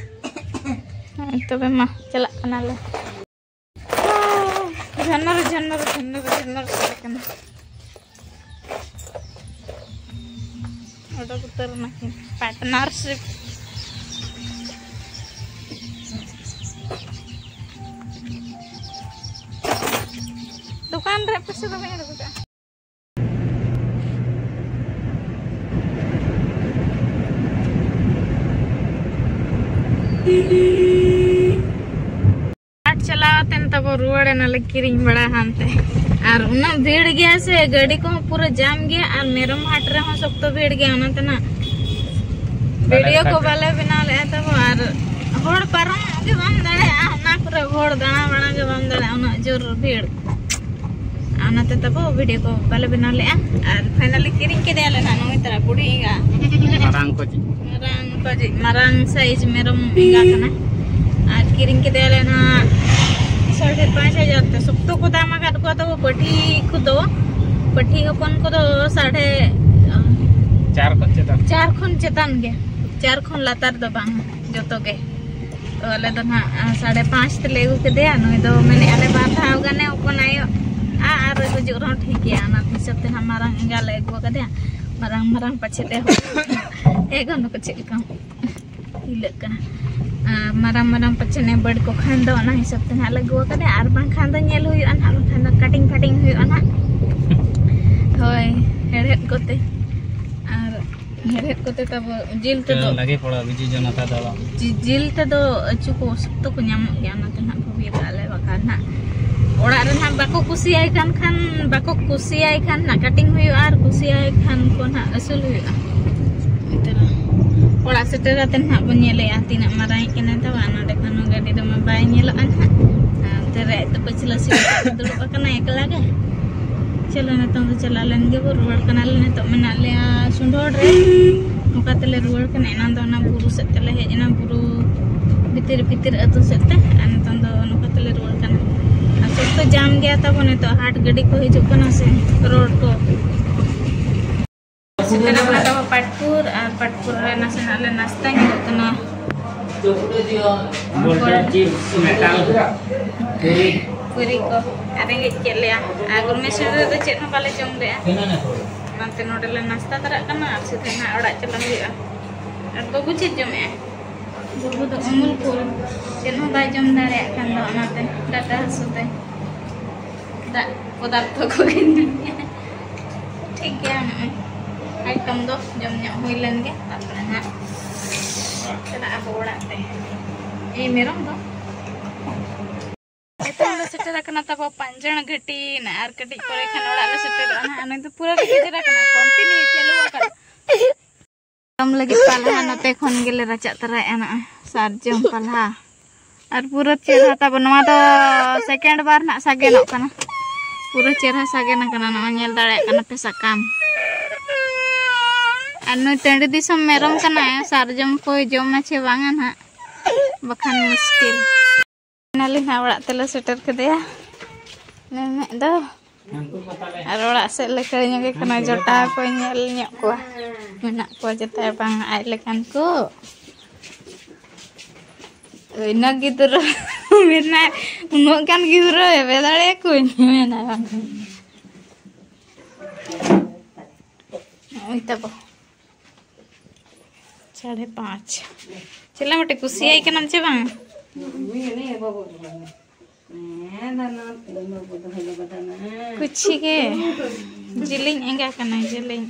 ᱦᱳᱭ, ᱛᱚᱵᱮ ᱢᱟ, ᱪᱟᱞᱟᱜ ᱠᱟᱱᱟᱞᱮ᱾ ᱡᱷᱚᱱᱚᱨ, ᱡᱷᱚᱱᱚᱨ, ᱡᱷᱚᱱᱚᱨ, ᱡᱷᱚᱱᱚᱨ ᱥᱟᱰᱮ ᱠᱟᱱᱟ᱾ ᱚᱰᱚᱠ ᱩᱛᱟᱹᱨ ᱮᱱᱟ ᱠᱤᱱ ᱯᱟᱨᱴᱱᱟᱨᱥᱤᱯ᱾ ᱫᱚᱠᱟᱱ ᱨᱮ ᱯᱩᱭᱥᱟᱹ ᱫᱚ ᱵᱟᱹᱧ ᱩᱰᱩᱠ ᱟᱠᱟᱫᱼᱟ᱾ ᱦᱟᱴ ᱪᱟᱞᱟᱣ ᱠᱟᱛᱮᱱ ᱛᱟᱵᱚ ᱨᱩᱣᱟᱹᱲ ᱮᱱᱟᱞᱮ ᱠᱤᱨᱤᱧ ᱵᱟᱲᱟ ᱦᱟᱱᱛᱮ᱾ ᱟᱨ ᱩᱱᱟᱹᱜ ᱵᱷᱤᱲ ᱜᱮᱭᱟ ᱥᱮ, ᱜᱟᱹᱰᱤ ᱠᱚᱦᱚᱸ ᱯᱩᱨᱟᱹ ᱡᱟᱢ ᱜᱮᱭᱟ, ᱟᱨ ᱢᱮᱨᱚᱢ ᱦᱟᱴ ᱨᱮᱦᱚᱸ ᱥᱚᱠᱛᱚ ᱵᱷᱤᱲ ᱜᱮᱭᱟ᱾ ᱚᱱᱟᱛᱮ ᱱᱟᱜ ᱵᱟᱞᱮ ᱵᱷᱤᱰᱤᱭᱳ ᱠᱚ ᱨᱟᱠᱟᱵ ᱵᱟᱞᱮ ᱵᱮᱱᱟᱣ ᱞᱮᱫᱼᱟ ᱛᱟᱵᱚ, ᱟᱨ ᱦᱚᱲ ᱯᱟᱨᱚᱢᱚᱜ ᱜᱮ ᱵᱟᱢ ᱫᱟᱲᱮᱭᱟᱜᱼᱟ, ᱚᱱᱟ ᱠᱚᱨᱮ ᱦᱚᱲ ᱫᱟᱬᱟ ᱵᱟᱲᱟ ᱜᱮ ᱵᱟᱢ ᱫᱟᱲᱮᱭᱟᱜᱼᱟ, ᱩᱱᱟᱹᱜ ᱡᱳᱨ ᱵᱷᱤᱲ᱾ ᱟᱨ ᱚᱱᱟᱛᱮ ᱛᱟᱵᱚ ᱵᱷᱤᱰᱤᱭᱳ ᱠᱚ ᱵᱟᱞᱮ ᱵᱮᱱᱟᱣ ᱞᱮᱫᱼᱟ᱾ ᱟᱨ ᱯᱷᱟᱭᱱᱟᱞᱤ ᱠᱤᱨᱤᱧ ᱠᱮᱫᱮᱭᱟᱞᱮ ᱱᱟᱜ ᱱᱩᱭ ᱛᱟᱨᱟ ᱵᱩᱰᱷᱤ ᱮᱸᱜᱟ᱾ ᱢᱟᱨᱟᱝ ᱠᱚ ᱪᱮᱫ? ᱢᱟᱨᱟᱝ ᱠᱚ ᱪᱮᱫ, ᱢᱟᱨᱟᱝ ᱥᱟᱭᱤᱡ ᱢᱮᱨᱚᱢ ᱮᱸᱜᱟ ᱠᱟᱱᱟ᱾ ᱟᱨ ᱠᱤᱨᱤᱧ ᱠᱮᱫᱮᱭᱟᱞᱮ ᱱᱟᱜ ᱥᱟᱲᱮ ᱯᱟᱸᱪ ᱦᱟᱡᱟᱨ ᱛᱮ᱾ ᱥᱚᱠᱛᱚ ᱠᱚ ᱫᱟᱢ ᱟᱠᱟᱫ ᱠᱚᱣᱟ ᱛᱟᱵᱚ ᱯᱟᱹᱴᱷᱤ ᱠᱚᱫᱚ, ᱯᱟᱹᱴᱷᱤ ᱦᱚᱯᱚᱱ ᱠᱚᱫᱚ ᱥᱟᱲᱮ ᱪᱟᱨ ᱠᱷᱚᱱ ᱪᱮᱛᱟᱱ᱾ ᱪᱟᱨ ᱠᱷᱚᱱ ᱪᱮᱛᱟᱱ ᱜᱮ, ᱪᱟᱨ ᱠᱷᱚᱱ ᱞᱟᱛᱟᱨ ᱫᱚ ᱵᱟᱝ, ᱡᱚᱛᱚ ᱜᱮ᱾ ᱛᱚ ᱟᱞᱮ ᱫᱚ ᱱᱟᱦᱟᱜ, ᱟ, ᱥᱟᱲᱮ ᱯᱟᱸᱪ ᱛᱮᱞᱮ ᱟᱹᱜᱩ ᱠᱮᱫᱮᱭᱟ᱾ ᱱᱩᱭ ᱫᱚ ᱢᱮᱱᱮᱫᱼᱟ ᱞᱮ ᱵᱟᱨ ᱫᱷᱟᱣ ᱜᱟᱱᱮ ᱦᱚᱯᱚᱱ ᱟᱭᱚ, ᱟ, ᱟᱨ ᱜᱩᱡᱩᱜ ᱨᱮᱦᱚᱸ ᱴᱷᱤᱠ ᱜᱮᱭᱟ᱾ ᱚᱱᱟ ᱦᱤᱥᱟᱹᱵ ᱛᱮ ᱱᱟᱦᱟᱜ ᱢᱟᱨᱟᱝ ᱮᱸᱜᱟ ᱞᱮ ᱟᱹᱜᱩ ᱟᱠᱟᱫᱮᱭᱟ᱾ ᱢᱟᱨᱟᱝ ᱢᱟᱨᱟᱝ ᱯᱟᱪᱷᱮ ᱛᱮ ᱦᱚᱯᱚᱱ ᱮ ᱜᱟᱱ ᱠᱚ ᱪᱮᱫ ᱞᱮᱠᱟ ᱦᱤᱞᱟᱹᱜ ᱠᱟᱱᱟ᱾ ᱟ, ᱢᱟᱨᱟᱝ ᱢᱟᱨᱟᱝ ᱯᱟᱪᱷᱮ ᱱᱮ ᱵᱟᱹᱲ ᱠᱚ ᱠᱷᱟᱱ ᱫᱚ ᱚᱱᱟ ᱦᱤᱥᱟᱹᱵ ᱛᱮ ᱱᱟᱦᱟᱜ ᱞᱮ ᱟᱹᱜᱩ ᱟᱠᱟᱫᱮᱭᱟ, ᱟᱨ ᱵᱟᱝᱠᱷᱟᱱ ᱫᱚ ᱧᱮᱞ ᱦᱩᱭᱩᱜᱼᱟ ᱱᱟᱦᱟᱜ, ᱵᱟᱝᱠᱷᱟᱱ ᱫᱚ ᱠᱟᱴᱤᱝ ᱯᱷᱟᱴᱤᱝ ᱦᱩᱭᱩᱜᱼᱟ ᱱᱟᱦᱟᱜ᱾ ᱦᱳᱭ, ᱦᱮᱲᱦᱮᱫ ᱠᱚᱛᱮ᱾ ᱟᱨ ᱦᱮᱲᱦᱮᱫ ᱠᱚᱛᱮ ᱛᱟᱵᱚ ᱡᱤᱞ ᱛᱮᱫᱚ ᱞᱟᱜᱮ ᱯᱚᱲᱟ ᱵᱤᱡᱩ ᱡᱚᱱᱚᱛᱟ ᱫᱚᱞ᱾ ᱡᱤ-, ᱡᱤᱞ ᱛᱮᱫᱚ ᱟᱹᱪᱩ ᱠᱚ ᱥᱚᱠᱛᱚ ᱠᱚ ᱧᱟᱢᱚᱜ ᱜᱮᱭᱟ, ᱚᱱᱟᱛᱮ ᱱᱟᱦᱟᱜ ᱵᱷᱟᱹᱵᱤ ᱟᱠᱟᱫᱼᱟ ᱞᱮ, ᱵᱟᱠᱷᱟᱱ ᱱᱟᱦᱟᱜ ᱚᱲᱟᱜ ᱨᱮ ᱱᱟᱦᱟᱜ ᱵᱟᱠᱚ ᱠᱩᱥᱤᱭᱟᱭ ᱠᱟᱱ ᱠᱷᱟᱱ, ᱵᱟᱠᱚ ᱠᱩᱥᱤᱭᱟᱭ ᱠᱷᱟᱱ ᱱᱟᱜ ᱠᱟᱹᱴᱤᱝ ᱦᱩᱭᱩᱜᱼᱟ, ᱟᱨ ᱠᱩᱥᱤᱭᱟᱭ ᱠᱷᱟᱱ ᱠᱚ ᱱᱟᱜ ᱟᱹᱥᱩᱞ ᱦᱩᱭᱩᱜᱼᱟ᱾ ᱚᱲᱟᱜ ᱥᱮᱴᱮᱨ ᱠᱟᱛᱮ ᱱᱟᱜ ᱵᱚᱱ ᱧᱮᱞᱮᱜᱼᱟ ᱛᱤᱱᱟᱹᱜ ᱢᱟᱨᱟᱝ ᱠᱟᱱᱟᱭ ᱛᱟᱵᱚ᱾ ᱱᱚᱰᱮ ᱠᱷᱚᱱ ᱦᱚᱸ ᱜᱟᱹᱰᱤ ᱫᱚᱢᱟ ᱵᱟᱭ ᱧᱮᱞᱚᱜᱼᱟ ᱱᱟᱜ᱾ ᱟᱨ ᱚᱱᱛᱮ ᱨᱮ ᱟᱡ ᱫᱚ ᱯᱟᱹᱪᱷᱞᱟᱹ ᱥᱤᱴ ᱨᱮ ᱫᱩᱲᱩᱵ ᱟᱠᱟᱱᱟᱭ ᱮᱠᱞᱟ ᱜᱮ᱾ ᱪᱚᱞᱚ, ᱱᱤᱛᱚᱝ ᱫᱚ ᱪᱟᱞᱟᱣ ᱞᱮᱱ ᱜᱮᱵᱚ, ᱨᱩᱣᱟᱹᱲ ᱠᱟᱱᱟᱞᱮ᱾ ᱱᱤᱛᱚᱜ ᱢᱮᱱᱟᱜ ᱞᱮᱭᱟ ᱥᱩᱸᱰᱷᱚᱲ ᱨᱮ᱾ ᱱᱚᱝᱠᱟ ᱛᱮᱞᱮ ᱨᱩᱣᱟᱹᱲ ᱠᱟᱱᱟ᱾ ᱮᱱᱟᱱ ᱫᱚ ᱚᱱᱟ ᱵᱩᱨᱩ ᱥᱮᱫ ᱛᱮᱞᱮ ᱦᱮᱡ ᱮᱱᱟ, ᱵᱩᱨᱩ ᱵᱷᱤᱛᱤᱨ ᱵᱷᱤᱛᱤᱨ ᱟᱹᱛᱩ ᱥᱮᱫ ᱛᱮ, ᱟᱨ ᱱᱤᱛᱚᱝ ᱫᱚ ᱱᱚᱝᱠᱟ ᱛᱮᱞᱮ ᱨᱩᱣᱟᱹᱲ ᱠᱟᱱᱟ᱾ ᱟᱨ ᱥᱚᱠᱛᱚ ᱡᱟᱢ ᱜᱮᱭᱟ ᱛᱟᱵᱚ ᱱᱤᱛᱚᱜ, ᱦᱟᱴ ᱜᱟᱹᱰᱤ ᱠᱚ ᱦᱤᱡᱩᱜ ᱠᱟᱱᱟ ᱥᱮ, ᱨᱳᱰ ᱠᱚ᱾ ᱥᱮᱴᱮᱨ ᱟᱠᱟᱱᱟ ᱛᱟᱵᱚ ᱯᱟᱴᱯᱩᱨ, ᱟᱨ ᱯᱟᱴᱯᱩᱨ ᱨᱮ ᱱᱟᱥᱮᱱᱟᱜ ᱞᱮ ᱱᱟᱥᱛᱟ ᱧᱚᱜᱚᱜ ᱠᱟᱱᱟ᱾ ᱵᱳᱞᱴ ᱪᱤᱯᱥ, ᱢᱮᱴᱟᱞ, ᱯᱩᱨᱤ᱾ ᱯᱩᱨᱤ ᱠᱚ᱾ ᱟᱨ ᱨᱮᱸᱜᱮᱡ ᱠᱮᱫ ᱞᱮᱭᱟ᱾ ᱟᱨ ᱜᱩᱨᱢᱮ ᱥᱮᱱ ᱨᱮᱫᱚ ᱪᱮᱫ ᱦᱚᱸ ᱵᱟᱞᱮ ᱡᱚᱢ ᱞᱮᱜᱼᱟ᱾ ᱚᱱᱟᱛᱮ ᱱᱚᱰᱮ ᱞᱮ ᱱᱟᱥᱛᱟ ᱛᱟᱨᱟᱜ ᱠᱟᱱᱟ ᱟᱨ ᱥᱤᱫᱷᱟᱹ ᱱᱟᱦᱟᱜ ᱚᱲᱟᱜ ᱪᱟᱞᱟᱜ ᱦᱩᱭᱩᱜᱼᱟ᱾ ᱟᱨ ᱵᱟᱹᱵᱩ ᱪᱮᱫ ᱡᱚᱢᱮᱜᱼᱟᱭ? ᱵᱟᱹᱵᱩ ᱫᱚ ᱩᱢᱩᱞ ᱠᱚ ᱪᱮᱫ ᱦᱚᱸ ᱵᱟᱭ ᱡᱚᱢ ᱫᱟᱲᱮᱭᱟᱜ ᱠᱟᱱ ᱫᱚ, ᱚᱱᱟᱛᱮ ᱰᱟᱴᱟ ᱦᱟᱹᱥᱩ ᱛᱮ ᱫᱟᱜ ᱯᱚᱫᱟᱨᱛᱷᱚ ᱠᱚᱜᱮ ᱧᱩᱭᱮᱜᱼᱟ᱾ ᱴᱷᱤᱠ ᱜᱮᱭᱟ, ᱱᱚᱜᱼᱚᱭ ᱟᱭᱴᱮᱢ ᱫᱚ ᱡᱚᱢ ᱧᱚᱜ ᱦᱩᱭ ᱞᱮᱱ ᱜᱮ, ᱛᱟᱨᱯᱚᱨᱮ ᱦᱟᱸᱜ ᱪᱟᱞᱟᱜ ᱟᱵᱚ ᱚᱲᱟᱜ ᱛᱮ᱾ ᱮᱭ ᱢᱮᱨᱚᱢ ᱫᱚ᱾ ᱱᱤᱛᱚᱝ ᱞᱮ ᱥᱮᱴᱮᱨ ᱟᱠᱟᱱᱟ ᱛᱟᱵᱚ ᱯᱟᱸᱡᱟᱲ ᱜᱷᱟᱹᱴᱤ, ᱟᱨ ᱠᱟᱹᱴᱤᱡ ᱯᱚᱨᱮ ᱠᱷᱟᱱ ᱚᱲᱟᱜ ᱞᱮ ᱥᱮᱴᱮᱨᱚᱜᱼᱟ ᱱᱟᱦᱟᱜ᱾ ᱱᱩᱭ ᱫᱚ ᱯᱩᱨᱟᱹ ᱜᱮ ᱥᱮᱴᱮᱨ ᱟᱠᱟᱱᱟ, continue ᱪᱟᱹᱞᱩ ᱟᱠᱟᱱᱟ᱾ ᱡᱚᱢ ᱞᱟᱹᱜᱤᱫ ᱯᱟᱞᱦᱟ ᱱᱚᱛᱮ ᱠᱷᱚᱱ ᱜᱮᱞᱮ ᱨᱟᱪᱟᱜ ᱛᱚᱨᱟᱭᱮᱫᱼᱟ ᱱᱚᱜᱼᱚᱭ, ᱥᱟᱨᱡᱚᱢ ᱯᱟᱞᱦᱟ᱾ ᱟᱨ ᱯᱩᱨᱟᱹ ᱪᱮᱦᱨᱟ ᱛᱟᱵᱚ, ᱱᱚᱣᱟ ᱫᱚ second ᱵᱟᱨ ᱱᱟᱜ ᱥᱟᱜᱮᱱᱚᱜ ᱠᱟᱱᱟ᱾ ᱯᱩᱨᱟᱹ ᱪᱮᱦᱨᱟ ᱥᱟᱜᱮᱱ ᱟᱠᱟᱱᱟ, ᱱᱚᱜᱼᱚᱭ ᱧᱮᱞ ᱫᱟᱲᱮᱭᱟᱜ ᱠᱟᱱᱟ ᱯᱮ ᱥᱟᱠᱟᱢ᱾ ᱟᱨ ᱱᱩᱭ ᱴᱟᱺᱰᱤ ᱫᱤᱥᱚᱢ ᱢᱮᱨᱚᱢ ᱠᱟᱱᱟᱭ, ᱥᱟᱨᱡᱚᱢ ᱠᱚᱭ ᱡᱚᱢᱟ ᱪᱮ ᱵᱟᱝᱟ ᱱᱟᱜ, ᱵᱟᱠᱷᱟᱱ ᱢᱩᱥᱠᱤᱞ᱾ ᱯᱷᱟᱭᱱᱟᱞᱤ ᱱᱟᱜ ᱚᱲᱟᱜ ᱛᱮᱞᱮ ᱥᱮᱴᱮᱨ ᱠᱮᱫᱮᱭᱟ ᱢᱮᱢᱮ ᱫᱚ᱾ ᱟᱨ ᱚᱲᱟᱜ ᱥᱮᱫ ᱞᱮ ᱠᱷᱟᱹᱲ ᱧᱚᱜᱮ ᱠᱟᱱᱟ, ᱡᱚᱴᱟᱣ ᱠᱚ ᱧᱮᱞ ᱧᱚᱜ ᱠᱚᱣᱟ, ᱢᱮᱱᱟᱜ ᱠᱚᱣᱟ ᱡᱚᱴᱟᱣ ᱵᱟᱝ ᱟᱡ ᱞᱮᱠᱟᱱ ᱠᱚ᱾ ᱤᱱᱟᱹ ᱜᱤᱫᱽᱨᱟᱹ ᱢᱮᱱᱟᱭ, ᱩᱱᱟᱹᱜ ᱜᱟᱱ ᱜᱤᱫᱽᱨᱟᱹ ᱮᱵᱮ ᱫᱟᱲᱮᱭᱟᱠᱚᱣᱟᱹᱧ ᱢᱮᱱᱟᱭ ᱵᱟᱝ᱾ ᱱᱚᱜᱼᱚᱭ ᱛᱟᱵᱚ ᱥᱟᱲᱮ ᱯᱟᱸᱪ᱾ ᱪᱮᱫ ᱞᱮ ᱢᱤᱫᱴᱮᱡ ᱠᱩᱥᱤᱭᱟᱭ ᱠᱟᱱᱟᱢ ᱪᱮ ᱵᱟᱝ? ᱦᱮᱸ, ᱫᱟᱱᱟ, ᱛᱮᱦᱮᱧ ᱵᱟᱹᱵᱩ ᱫᱚ ᱦᱚᱭ ᱵᱟᱵᱟ ᱫᱟᱱᱟ᱾ ᱠᱩᱪᱷᱤ ᱜᱮ᱾ ᱡᱮᱞᱮᱧ ᱮᱸᱜᱟ ᱠᱟᱱᱟᱭ, ᱡᱮᱞᱮᱧ᱾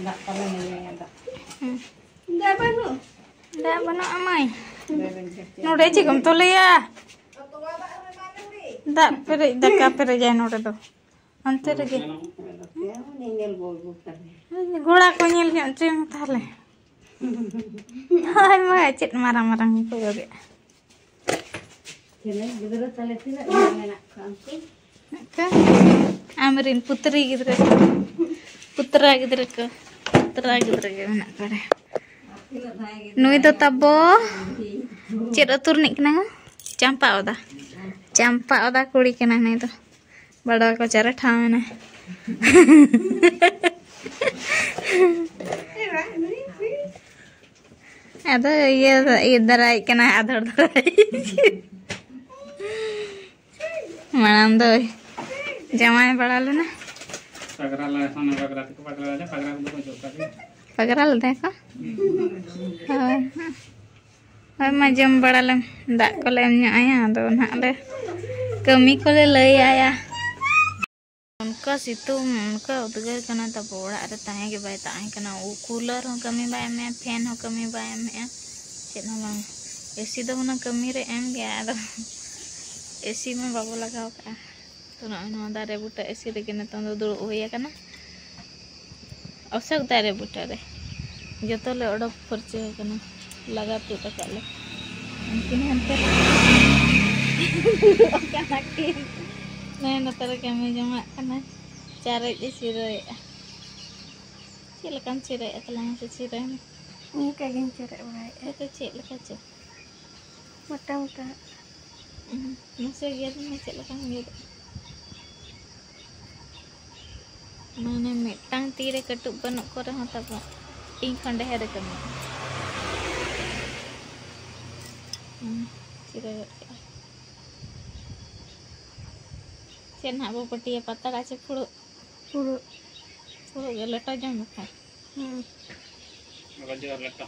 ᱫᱟᱜ ᱯᱟᱞᱮ ᱧᱩᱭᱟ, ᱫᱟᱜ᱾ ᱦᱩᱸ᱾ ᱫᱟᱜ ᱵᱟᱹᱱᱩᱜ? ᱫᱟᱜ ᱵᱟᱹᱱᱩᱜᱼᱟ ᱢᱟᱹᱭ᱾ ᱫᱟᱜ ᱵᱟᱹᱱᱩᱜ᱾ ᱱᱚᱰᱮ ᱪᱮᱫ ᱠᱚᱢ ᱛᱚᱞᱮᱭᱟ? ᱫᱟᱜ ᱯᱮᱨᱮᱡ, ᱫᱟᱠᱟ ᱯᱮᱨᱮᱡᱟᱭ ᱱᱚᱰᱮ ᱫᱚ᱾ ᱚᱱᱛᱮ ᱨᱮᱜᱮ᱾ ᱜᱚᱲᱟ ᱠᱚ ᱧᱮᱞ ᱧᱚᱜ ᱦᱚᱪᱚᱭ ᱢᱮ ᱛᱟᱦᱞᱮ᱾ ᱦᱳᱭ ᱢᱟ, ᱪᱮᱫ ᱢᱟᱨᱟᱝ ᱢᱟᱨᱟᱝ ᱠᱚ ᱠᱚᱭᱚᱜᱮᱫ᱾ ᱪᱮᱞᱮ ᱜᱤᱫᱽᱨᱟᱹ ᱛᱟᱞᱮ ᱛᱤᱱᱟᱹᱜ ᱜᱟᱱ ᱢᱮᱱᱟᱜ ᱠᱚᱣᱟ ᱩᱱᱠᱩ? ᱟᱢᱨᱮᱱ ᱯᱩᱛᱨᱤ ᱜᱤᱫᱽᱨᱟᱹ ᱠᱚ, ᱯᱩᱛᱨᱟ ᱜᱤᱫᱽᱨᱟᱹ ᱠᱚ, ᱯᱩᱛᱨᱟ ᱜᱤᱫᱽᱨᱟᱹ ᱜᱮ ᱢᱮᱱᱟᱜ ᱠᱚᱣᱟ᱾ ᱱᱩᱭ ᱫᱚ ᱛᱟᱵᱚ ᱪᱮᱫ ᱟᱹᱛᱩ ᱨᱤᱱᱤᱡ ᱠᱟᱱᱟᱭ? ᱪᱟᱢᱯᱟ ᱚᱫᱟ᱾ ᱪᱟᱢᱯᱟ ᱚᱫᱟ ᱠᱩᱲᱤ ᱠᱟᱱᱟᱭ ᱱᱩᱭ ᱫᱚ᱾ ᱵᱟᱲᱟ ᱠᱚᱪᱟᱨᱮ ᱴᱷᱟᱶ ᱮᱱᱟᱭ᱾ ᱟᱫᱚ ᱤᱭᱟᱹ, ᱤᱭᱟᱹ ᱫᱟᱨᱟᱭ ᱠᱟᱱᱟ, ᱟᱫᱷᱚᱲ ᱫᱟᱨᱟᱭ᱾ ᱢᱟᱲᱟᱝ ᱫᱚ ᱡᱟᱶᱟᱭ ᱵᱟᱲᱟ ᱞᱮᱱᱟ᱾ ᱯᱟᱜᱽᱨᱟ ᱞᱮ ᱥᱟᱱᱟ, ᱯᱟᱜᱽᱨᱟ ᱛᱮᱠᱚ ᱯᱟᱜᱽᱨᱟ ᱞᱮᱫᱟ, ᱯᱟᱜᱽᱨᱟ ᱠᱚᱫᱚ ᱠᱚ ᱚᱪᱚᱜ ᱠᱟᱜ ᱜᱮ᱾ ᱯᱟᱜᱽᱨᱟ ᱞᱮᱫᱟ ᱠᱚ? ᱦᱳᱭ᱾ ᱦᱳᱭ ᱢᱟ, ᱡᱚᱢ ᱵᱟᱲᱟ ᱞᱮᱢ, ᱫᱟᱜ ᱠᱚᱞᱮ ᱮᱢ ᱧᱚᱜ ᱟᱭᱟ, ᱟᱫᱚ ᱱᱟᱦᱟᱜ ᱞᱮ ᱠᱟᱹᱢᱤ ᱠᱚᱞᱮ ᱞᱟᱹᱭ ᱟᱭᱟ᱾ ᱚᱱᱠᱟ ᱥᱤᱛᱩᱝ, ᱚᱱᱠᱟ ᱩᱫᱽᱜᱟᱹᱨ ᱠᱟᱱᱟ ᱛᱟᱵᱚ, ᱚᱲᱟᱜ ᱨᱮ ᱛᱟᱦᱮᱸ ᱜᱮ ᱵᱟᱭ ᱛᱟᱦᱮᱸ ᱠᱟᱱᱟ᱾ ᱩ-, ᱠᱩᱞᱟᱨ ᱦᱚᱸ ᱠᱟᱹᱢᱤ ᱵᱟᱭ ᱮᱢᱮᱜᱼᱟ, ᱯᱷᱮᱱ ᱦᱚᱸ ᱠᱟᱹᱢᱤ ᱵᱟᱭ ᱮᱢᱮᱜᱼᱟ, ᱪᱮᱫ ᱦᱚᱸ ᱵᱟᱝ᱾ ᱮᱥᱤ ᱫᱚ ᱦᱩᱱᱟᱹᱝ ᱠᱟᱹᱢᱤ ᱨᱮ ᱮᱢ ᱜᱮᱭᱟ, ᱟᱫᱚ ᱮᱥᱤ ᱢᱟ ᱵᱟᱵᱚ ᱞᱟᱜᱟᱣ ᱠᱟᱜᱼᱟ᱾ ᱛᱚ ᱱᱚᱜᱼᱚᱭ ᱱᱚᱣᱟ ᱫᱟᱨᱮ ᱵᱩᱴᱟᱹ ᱮᱥᱤ ᱨᱮᱜᱮ ᱱᱤᱛᱚᱝ ᱫᱚ ᱫᱩᱲᱩᱵ ᱦᱩᱭ ᱟᱠᱟᱱᱟ᱾ ᱚᱥᱳᱠ ᱫᱟᱨᱮ ᱵᱩᱴᱟᱹ ᱨᱮ ᱡᱚᱛᱚ ᱞᱮ ᱚᱰᱚᱠ ᱯᱷᱟᱨᱪᱟ ᱟᱠᱟᱱᱟ, ᱞᱟᱜᱟ ᱛᱩᱫ ᱟᱠᱟᱫ ᱞᱮ᱾ ᱩᱱᱠᱤᱱ ᱦᱟᱱᱛᱮ ᱨᱮ ᱫᱩᱲᱩᱵ ᱟᱠᱟᱱᱟ ᱠᱤᱱ᱾ ᱱᱩᱭ ᱱᱚᱛᱮ ᱨᱮ ᱠᱟᱹᱢᱤ ᱡᱚᱝᱟᱜ ᱠᱟᱱᱟᱭ, ᱪᱟᱨᱮᱡ ᱮ ᱪᱤᱨᱟᱹᱭᱮᱫᱼᱟ᱾ ᱪᱮᱫ ᱞᱮᱠᱟᱢ ᱪᱤᱨᱟᱹᱭᱮᱫᱼᱟ ᱛᱟᱞᱟᱝ ᱥᱮ ᱪᱤᱨᱟᱹᱭ ᱢᱮ? ᱤᱱᱠᱟᱹ ᱜᱤᱧ ᱪᱤᱨᱟᱹ ᱵᱟᱲᱟᱭᱮᱫᱼᱟ᱾ ᱦᱮᱸᱛᱚ, ᱪᱮᱫ ᱞᱮᱠᱟ ᱪᱚ? ᱢᱚᱴᱟ ᱢᱚᱴᱟ᱾ ᱩᱸ, ᱢᱟᱥᱮ ᱜᱮᱫ ᱢᱮ, ᱪᱮᱫ ᱞᱮᱠᱟᱢ ᱜᱮᱫ? ᱢᱟᱱᱮ ᱢᱤᱫᱴᱟᱝ ᱛᱤ ᱨᱮ ᱠᱟᱹᱴᱩᱵ ᱵᱟᱹᱱᱩᱜ ᱠᱚ ᱨᱮᱦᱚᱸ ᱛᱟᱵᱚ ᱤᱧ ᱠᱷᱚᱱ ᱰᱷᱮᱨ ᱮ ᱠᱟᱹᱢᱤᱭᱟ᱾ ᱦᱩᱸ, ᱪᱤᱨᱟᱹ ᱜᱚᱫ ᱠᱮᱫᱼᱟ᱾ ᱪᱮᱫ ᱱᱟᱦᱟᱜ ᱵᱚ ᱯᱟᱹᱴᱤᱭᱟ, ᱯᱟᱛᱲᱟ ᱪᱮ ᱯᱷᱩᱲᱩᱜ? ᱯᱷᱩᱲᱩᱜ᱾ ᱯᱷᱩᱲᱩᱜ ᱜᱮ ᱞᱮᱴᱚ ᱡᱚᱢ ᱵᱟᱠᱷᱟᱡ᱾ ᱦᱩᱸ᱾ ᱨᱚᱡᱚ ᱞᱮᱴᱚ᱾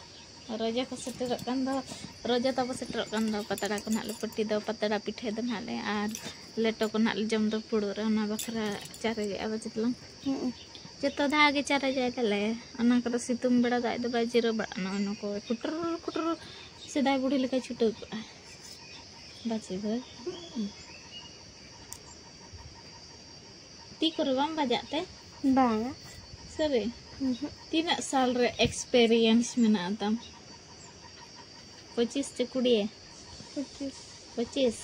ᱨᱚᱡᱚ ᱠᱚ ᱥᱮᱴᱮᱨᱚᱜ ᱠᱟᱱ ᱫᱚ, ᱨᱚᱡᱚ ᱛᱟᱵᱚ ᱥᱮᱴᱮᱨᱚᱜ ᱠᱟᱱ ᱫᱚ, ᱯᱟᱛᱲᱟ ᱠᱚ ᱱᱟᱦᱟᱜ ᱞᱮ ᱯᱟᱹᱴᱤ ᱫᱚ, ᱯᱟᱛᱲᱟ ᱯᱤᱴᱷᱟᱹ ᱫᱚ ᱱᱟᱦᱟᱜ ᱞᱮ, ᱟᱨ ᱞᱮᱴᱚ ᱠᱚ ᱱᱟᱦᱟᱜ ᱞᱮ ᱡᱚᱢ ᱫᱚ ᱯᱷᱩᱲᱩᱜ ᱨᱮ, ᱚᱱᱟ ᱵᱟᱠᱷᱨᱟ ᱪᱟᱨᱮᱡᱮᱜᱼᱟ ᱵᱟᱪᱮ ᱛᱟᱞᱟᱝ᱾ ᱦᱩᱸ᱾ ᱡᱚᱛᱚ ᱫᱷᱟᱣ ᱜᱮ ᱪᱟᱨᱮᱡᱟᱭ ᱛᱟᱞᱮ, ᱚᱱᱟ ᱠᱚᱫᱚ ᱥᱤᱛᱩᱝ ᱵᱮᱲᱟ ᱫᱚ ᱟᱡ ᱫᱚ ᱵᱟᱭ ᱡᱤᱨᱟᱹᱣ ᱵᱟᱲᱟᱜᱼᱟ, ᱱᱚᱜᱼᱚᱭ ᱱᱩᱠᱩ ᱠᱩᱴᱩᱨ ᱠᱩᱴᱩᱨ ᱥᱮᱫᱟᱭ ᱵᱩᱲᱦᱤ ᱞᱮᱠᱟ ᱪᱷᱩᱴᱟᱹᱣ ᱠᱚᱜᱼᱟ᱾ ᱵᱟᱪᱮ ᱫᱚ᱾ ᱦᱩᱸ᱾ ᱛᱤ ᱠᱚᱨᱮ ᱵᱟᱢ ᱵᱟᱡᱟᱜ ᱛᱮ? ᱵᱟᱝᱟ᱾ ᱥᱟᱹᱨᱤ? ᱩᱸᱦᱩᱜ᱾ ᱛᱤᱱᱟᱹᱜ ᱥᱟᱞ ᱨᱮ experience ᱢᱮᱱᱟᱜᱼᱟ ᱛᱟᱢ? ᱯᱚᱸᱪᱤᱥ ᱪᱮ ᱠᱩᱲᱤ? ᱯᱚᱸᱪᱤᱥ᱾ ᱯᱚᱸᱪᱤᱥ᱾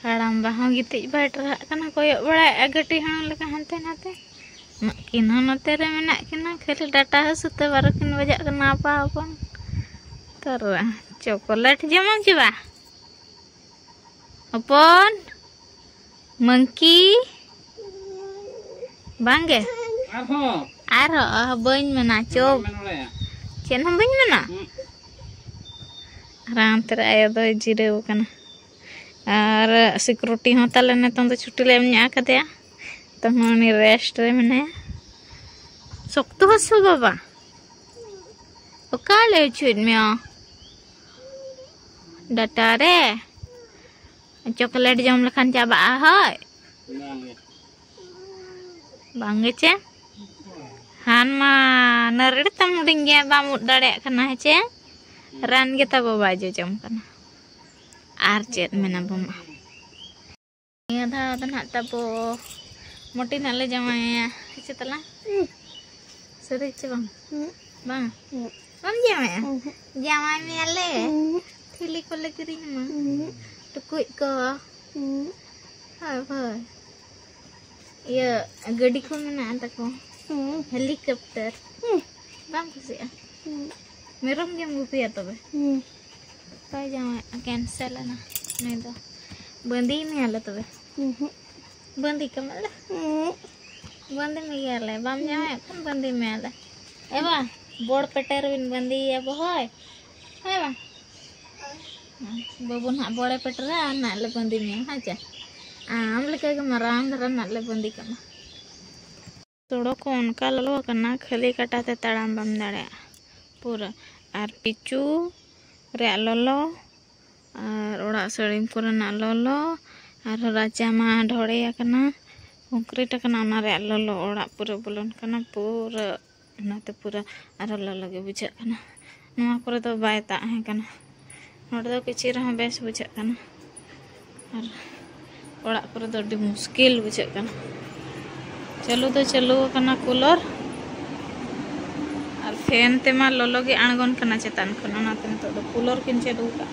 ᱦᱟᱲᱟᱢ ᱵᱟ ᱦᱚᱸ ᱜᱤᱛᱤᱡ ᱵᱟᱭ ᱴᱟᱨᱦᱟᱜ ᱠᱟᱱᱟ, ᱠᱚᱭᱚᱜ ᱵᱟᱲᱟᱭᱮᱫᱼᱟ ᱜᱟᱹᱴᱤ ᱦᱟᱲᱟᱢ ᱞᱮᱠᱟ ᱦᱟᱱᱛᱮ ᱱᱟᱛᱮ᱾ ᱱᱩᱠᱤᱱ ᱦᱚᱸ ᱱᱚᱛᱮ ᱨᱮ ᱢᱮᱱᱟᱜ ᱠᱤᱱᱟ, ᱠᱷᱟᱹᱞᱤ ᱰᱟᱴᱟ ᱦᱟᱹᱥᱩ ᱛᱮ ᱵᱟᱨᱚ ᱠᱤᱱ ᱵᱟᱡᱟᱜ ᱠᱟᱱᱟ ᱟᱯᱟ ᱦᱚᱯᱚᱱ᱾ ᱛᱚᱨᱟ, ᱪᱚᱠᱳᱞᱮᱴ ᱡᱚᱢᱟᱢ ᱪᱮ ᱵᱟ? ᱦᱚᱯᱚᱱ, ᱢᱟᱹᱝᱠᱤ, ᱵᱟᱝᱜᱮ? ᱟᱨᱦᱚᱸ᱾ ᱟᱨᱦᱚᱸ, ᱚ, ᱵᱟᱹᱧ ᱢᱮᱱᱟ, ᱪᱚᱯ᱾ ᱢᱮᱱ ᱵᱟᱲᱟᱭᱟ᱾ ᱪᱮᱫ ᱦᱚᱸ ᱵᱟᱹᱧ ᱢᱮᱱᱟ? ᱦᱩᱸ᱾ ᱟᱨ ᱦᱟᱱᱛᱮ ᱨᱮ ᱟᱭᱳ ᱫᱚᱭ ᱡᱤᱨᱟᱹᱣ ᱟᱠᱟᱱᱟ᱾ ᱟᱨ security ᱦᱚᱸ ᱛᱟᱞᱮ ᱱᱤᱛᱚᱝ ᱫᱚ ᱪᱷᱩᱴᱤ ᱞᱮ ᱮᱢ ᱧᱚᱜ ᱟᱠᱟᱫᱮᱭᱟ᱾ ᱛᱚ ᱦᱚᱸ ᱩᱱᱤ rest ᱨᱮ ᱢᱮᱱᱟᱭᱟ᱾ ᱥᱚᱠᱛᱚ ᱦᱟᱹᱥᱩ ᱵᱟᱵᱟ᱾ ᱚᱠᱟ ᱞᱮ ᱚᱪᱚᱭᱮᱫ ᱢᱮᱭᱟ? ᱰᱟᱴᱟ ᱨᱮ? ᱪᱚᱠᱞᱮᱴ ᱡᱚᱢ ᱞᱮᱠᱷᱟᱱ ᱪᱟᱵᱟᱜᱼᱟ, ᱦᱳᱭ? ᱵᱟᱝ ᱜᱮ᱾ ᱵᱟᱝ ᱜᱮ ᱪᱮ? ᱦᱟᱱ ᱢᱟ, ᱱᱟᱹᱨᱲᱤ ᱛᱟᱢ ᱦᱩᱰᱤᱧ ᱜᱮᱭᱟ, ᱵᱟᱢ ᱩᱫ ᱫᱟᱲᱮᱭᱟᱜ ᱠᱟᱱᱟ, ᱦᱮᱸ ᱪᱮ? ᱨᱟᱱ ᱜᱮ ᱛᱟᱵᱚ ᱵᱟᱭ ᱡᱚᱡᱚᱢ ᱠᱟᱱᱟ᱾ ᱟᱨ ᱪᱮᱫ ᱢᱮᱱᱟ ᱵᱚ ᱢᱟ? ᱱᱤᱭᱟᱹ ᱫᱷᱟᱣ ᱫᱚ ᱱᱟᱦᱟᱜ ᱛᱟᱵᱚ ᱢᱚᱴᱤ ᱱᱟᱦᱟᱜ ᱞᱮ ᱡᱟᱶᱟᱭᱟ, ᱦᱮᱸ ᱪᱮ ᱛᱟᱞᱟᱝ? ᱦᱩᱸ᱾ ᱥᱟᱹᱨᱤ ᱪᱮ ᱵᱟᱝ? ᱦᱩᱸ᱾ ᱵᱟᱝ? ᱦᱩᱸ᱾ ᱵᱟᱢ ᱡᱟᱶᱟᱭᱟ? ᱦᱩᱸ᱾ ᱡᱟᱶᱟᱭ ᱢᱮᱭᱟᱞᱮ᱾ ᱦᱩᱸ᱾ ᱴᱷᱤᱞᱤ ᱠᱚᱞᱮ ᱠᱤᱨᱤᱧ ᱟᱢᱟ᱾ ᱦᱩᱸ᱾ ᱴᱩᱠᱩᱡ ᱠᱚ᱾ ᱦᱩᱸ᱾ ᱦᱳᱭ, ᱦᱳᱭ᱾ ᱤᱭᱟᱹ, ᱜᱟᱹᱰᱤ ᱠᱚ ᱢᱮᱱᱟᱜᱼᱟ ᱛᱟᱠᱚ᱾ ᱦᱩᱸ᱾ Helicopter᱾ ᱦᱩᱸ᱾ ᱵᱟᱢ ᱠᱩᱥᱤᱜᱼᱟ? ᱦᱩᱸ᱾ ᱢᱮᱨᱚᱢ ᱜᱮᱢ ᱜᱩᱯᱤᱭᱟ ᱛᱚᱵᱮ? ᱦᱩᱸ᱾ ᱵᱟᱭ ᱡᱟᱶᱟᱭᱚᱜᱼᱟ, cancel ᱮᱱᱟ ᱱᱩᱭ ᱫᱚ᱾ ᱵᱟᱸᱫᱤ ᱢᱮᱭᱟᱞᱮ ᱛᱚᱵᱮ᱾ ᱩᱸᱦᱩᱜ᱾ ᱵᱟᱸᱫᱤ ᱠᱟᱢᱟᱞᱮ᱾ ᱩᱸᱦᱩᱜ᱾ ᱵᱟᱸᱫᱤ ᱢᱮᱭᱟᱞᱮ, ᱵᱟᱢ ᱡᱟᱶᱟᱭᱚᱜ ᱠᱷᱟᱱ ᱵᱟᱸᱫᱤ ᱢᱮᱭᱟᱞᱮ᱾ ᱮ ᱵᱟ, ᱵᱚᱲ ᱯᱮᱴᱮᱨ ᱵᱤᱱ ᱵᱟᱸᱫᱤᱭᱮᱭᱟ ᱵᱚ, ᱦᱳᱭ᱾ ᱦᱮᱸ ᱵᱟ? ᱵᱟᱹᱵᱩ ᱱᱟᱦᱟᱜ ᱵᱚᱲᱮ ᱯᱮᱴᱮᱨᱟ ᱟᱨ ᱱᱟᱦᱟᱜ ᱞᱮ ᱵᱟᱸᱫᱤ ᱢᱮᱭᱟ, ᱦᱮᱸ ᱪᱮ? ᱟᱢ ᱞᱮᱠᱟ ᱜᱮ ᱢᱟᱨᱟᱝ ᱫᱷᱟᱨᱟ ᱱᱟᱦᱟᱜ ᱞᱮ ᱵᱟᱸᱫᱤ ᱠᱟᱢᱟ᱾ ᱥᱚᱲᱚᱠ ᱠᱚ ᱚᱱᱠᱟ ᱞᱚᱞᱚ ᱟᱠᱟᱱᱟ, ᱠᱷᱟᱹᱞᱤ ᱠᱟᱴᱟ ᱛᱮ ᱛᱟᱲᱟᱢ ᱵᱟᱢ ᱫᱟᱲᱮᱭᱟᱜᱼᱟ ᱯᱩᱨᱟᱹ᱾ ᱟᱨ ᱯᱤᱪᱩ ᱨᱮᱭᱟᱜ ᱞᱚᱞᱚ, ᱟᱨ ᱚᱲᱟᱜ ᱥᱟᱹᱲᱤᱢ ᱠᱚᱨᱮᱱᱟᱜ ᱞᱚᱞᱚ, ᱟᱨ ᱨᱟᱪᱟ ᱢᱟ ᱰᱷᱚᱲᱮ ᱟᱠᱟᱱᱟ, concrete ᱟᱠᱟᱱᱟ, ᱚᱱᱟ ᱨᱮᱭᱟᱜ ᱞᱚᱞᱚ ᱚᱲᱟᱜ ᱯᱩᱨᱟᱹ ᱵᱚᱞᱚᱱ ᱠᱟᱱᱟ, ᱯᱩᱨᱟᱹ ᱚᱱᱟᱛᱮ ᱯᱩᱨᱟᱹ ᱟᱨᱚ ᱞᱚᱞᱚ ᱜᱮ ᱵᱩᱡᱷᱟᱹᱜ ᱠᱟᱱᱟ᱾ ᱱᱚᱣᱟ ᱠᱚᱨᱮ ᱫᱚ ᱵᱟᱭ ᱛᱟᱦᱮᱸ ᱠᱟᱱᱟ, ᱱᱚᱰᱮ ᱫᱚ ᱠᱤᱪᱷᱤ ᱨᱮᱦᱚᱸ ᱵᱮᱥ ᱵᱩᱡᱷᱟᱹᱜ ᱠᱟᱱᱟ᱾ ᱟᱨ ᱚᱲᱟᱜ ᱠᱚᱨᱮ ᱫᱚ ᱟᱹᱰᱤ ᱢᱩᱥᱠᱤᱞ ᱵᱩᱡᱷᱟᱹᱜ ᱠᱟᱱᱟ᱾ ᱪᱟᱹᱞᱩ ᱫᱚ ᱪᱟᱹᱞᱩ ᱟᱠᱟᱱᱟ ᱠᱩᱞᱟᱨ, ᱟᱨ ᱯᱷᱮᱱ ᱛᱮᱢᱟ ᱞᱚᱞᱚ ᱜᱮ ᱟᱬᱜᱚᱱ ᱠᱟᱱᱟ ᱪᱮᱛᱟᱱ ᱠᱷᱚᱱ, ᱚᱱᱟᱛᱮ ᱱᱤᱛᱚᱜ ᱫᱚ ᱠᱩᱞᱟᱨ ᱠᱤᱱ ᱪᱟᱹᱞᱩ ᱟᱠᱟᱫ,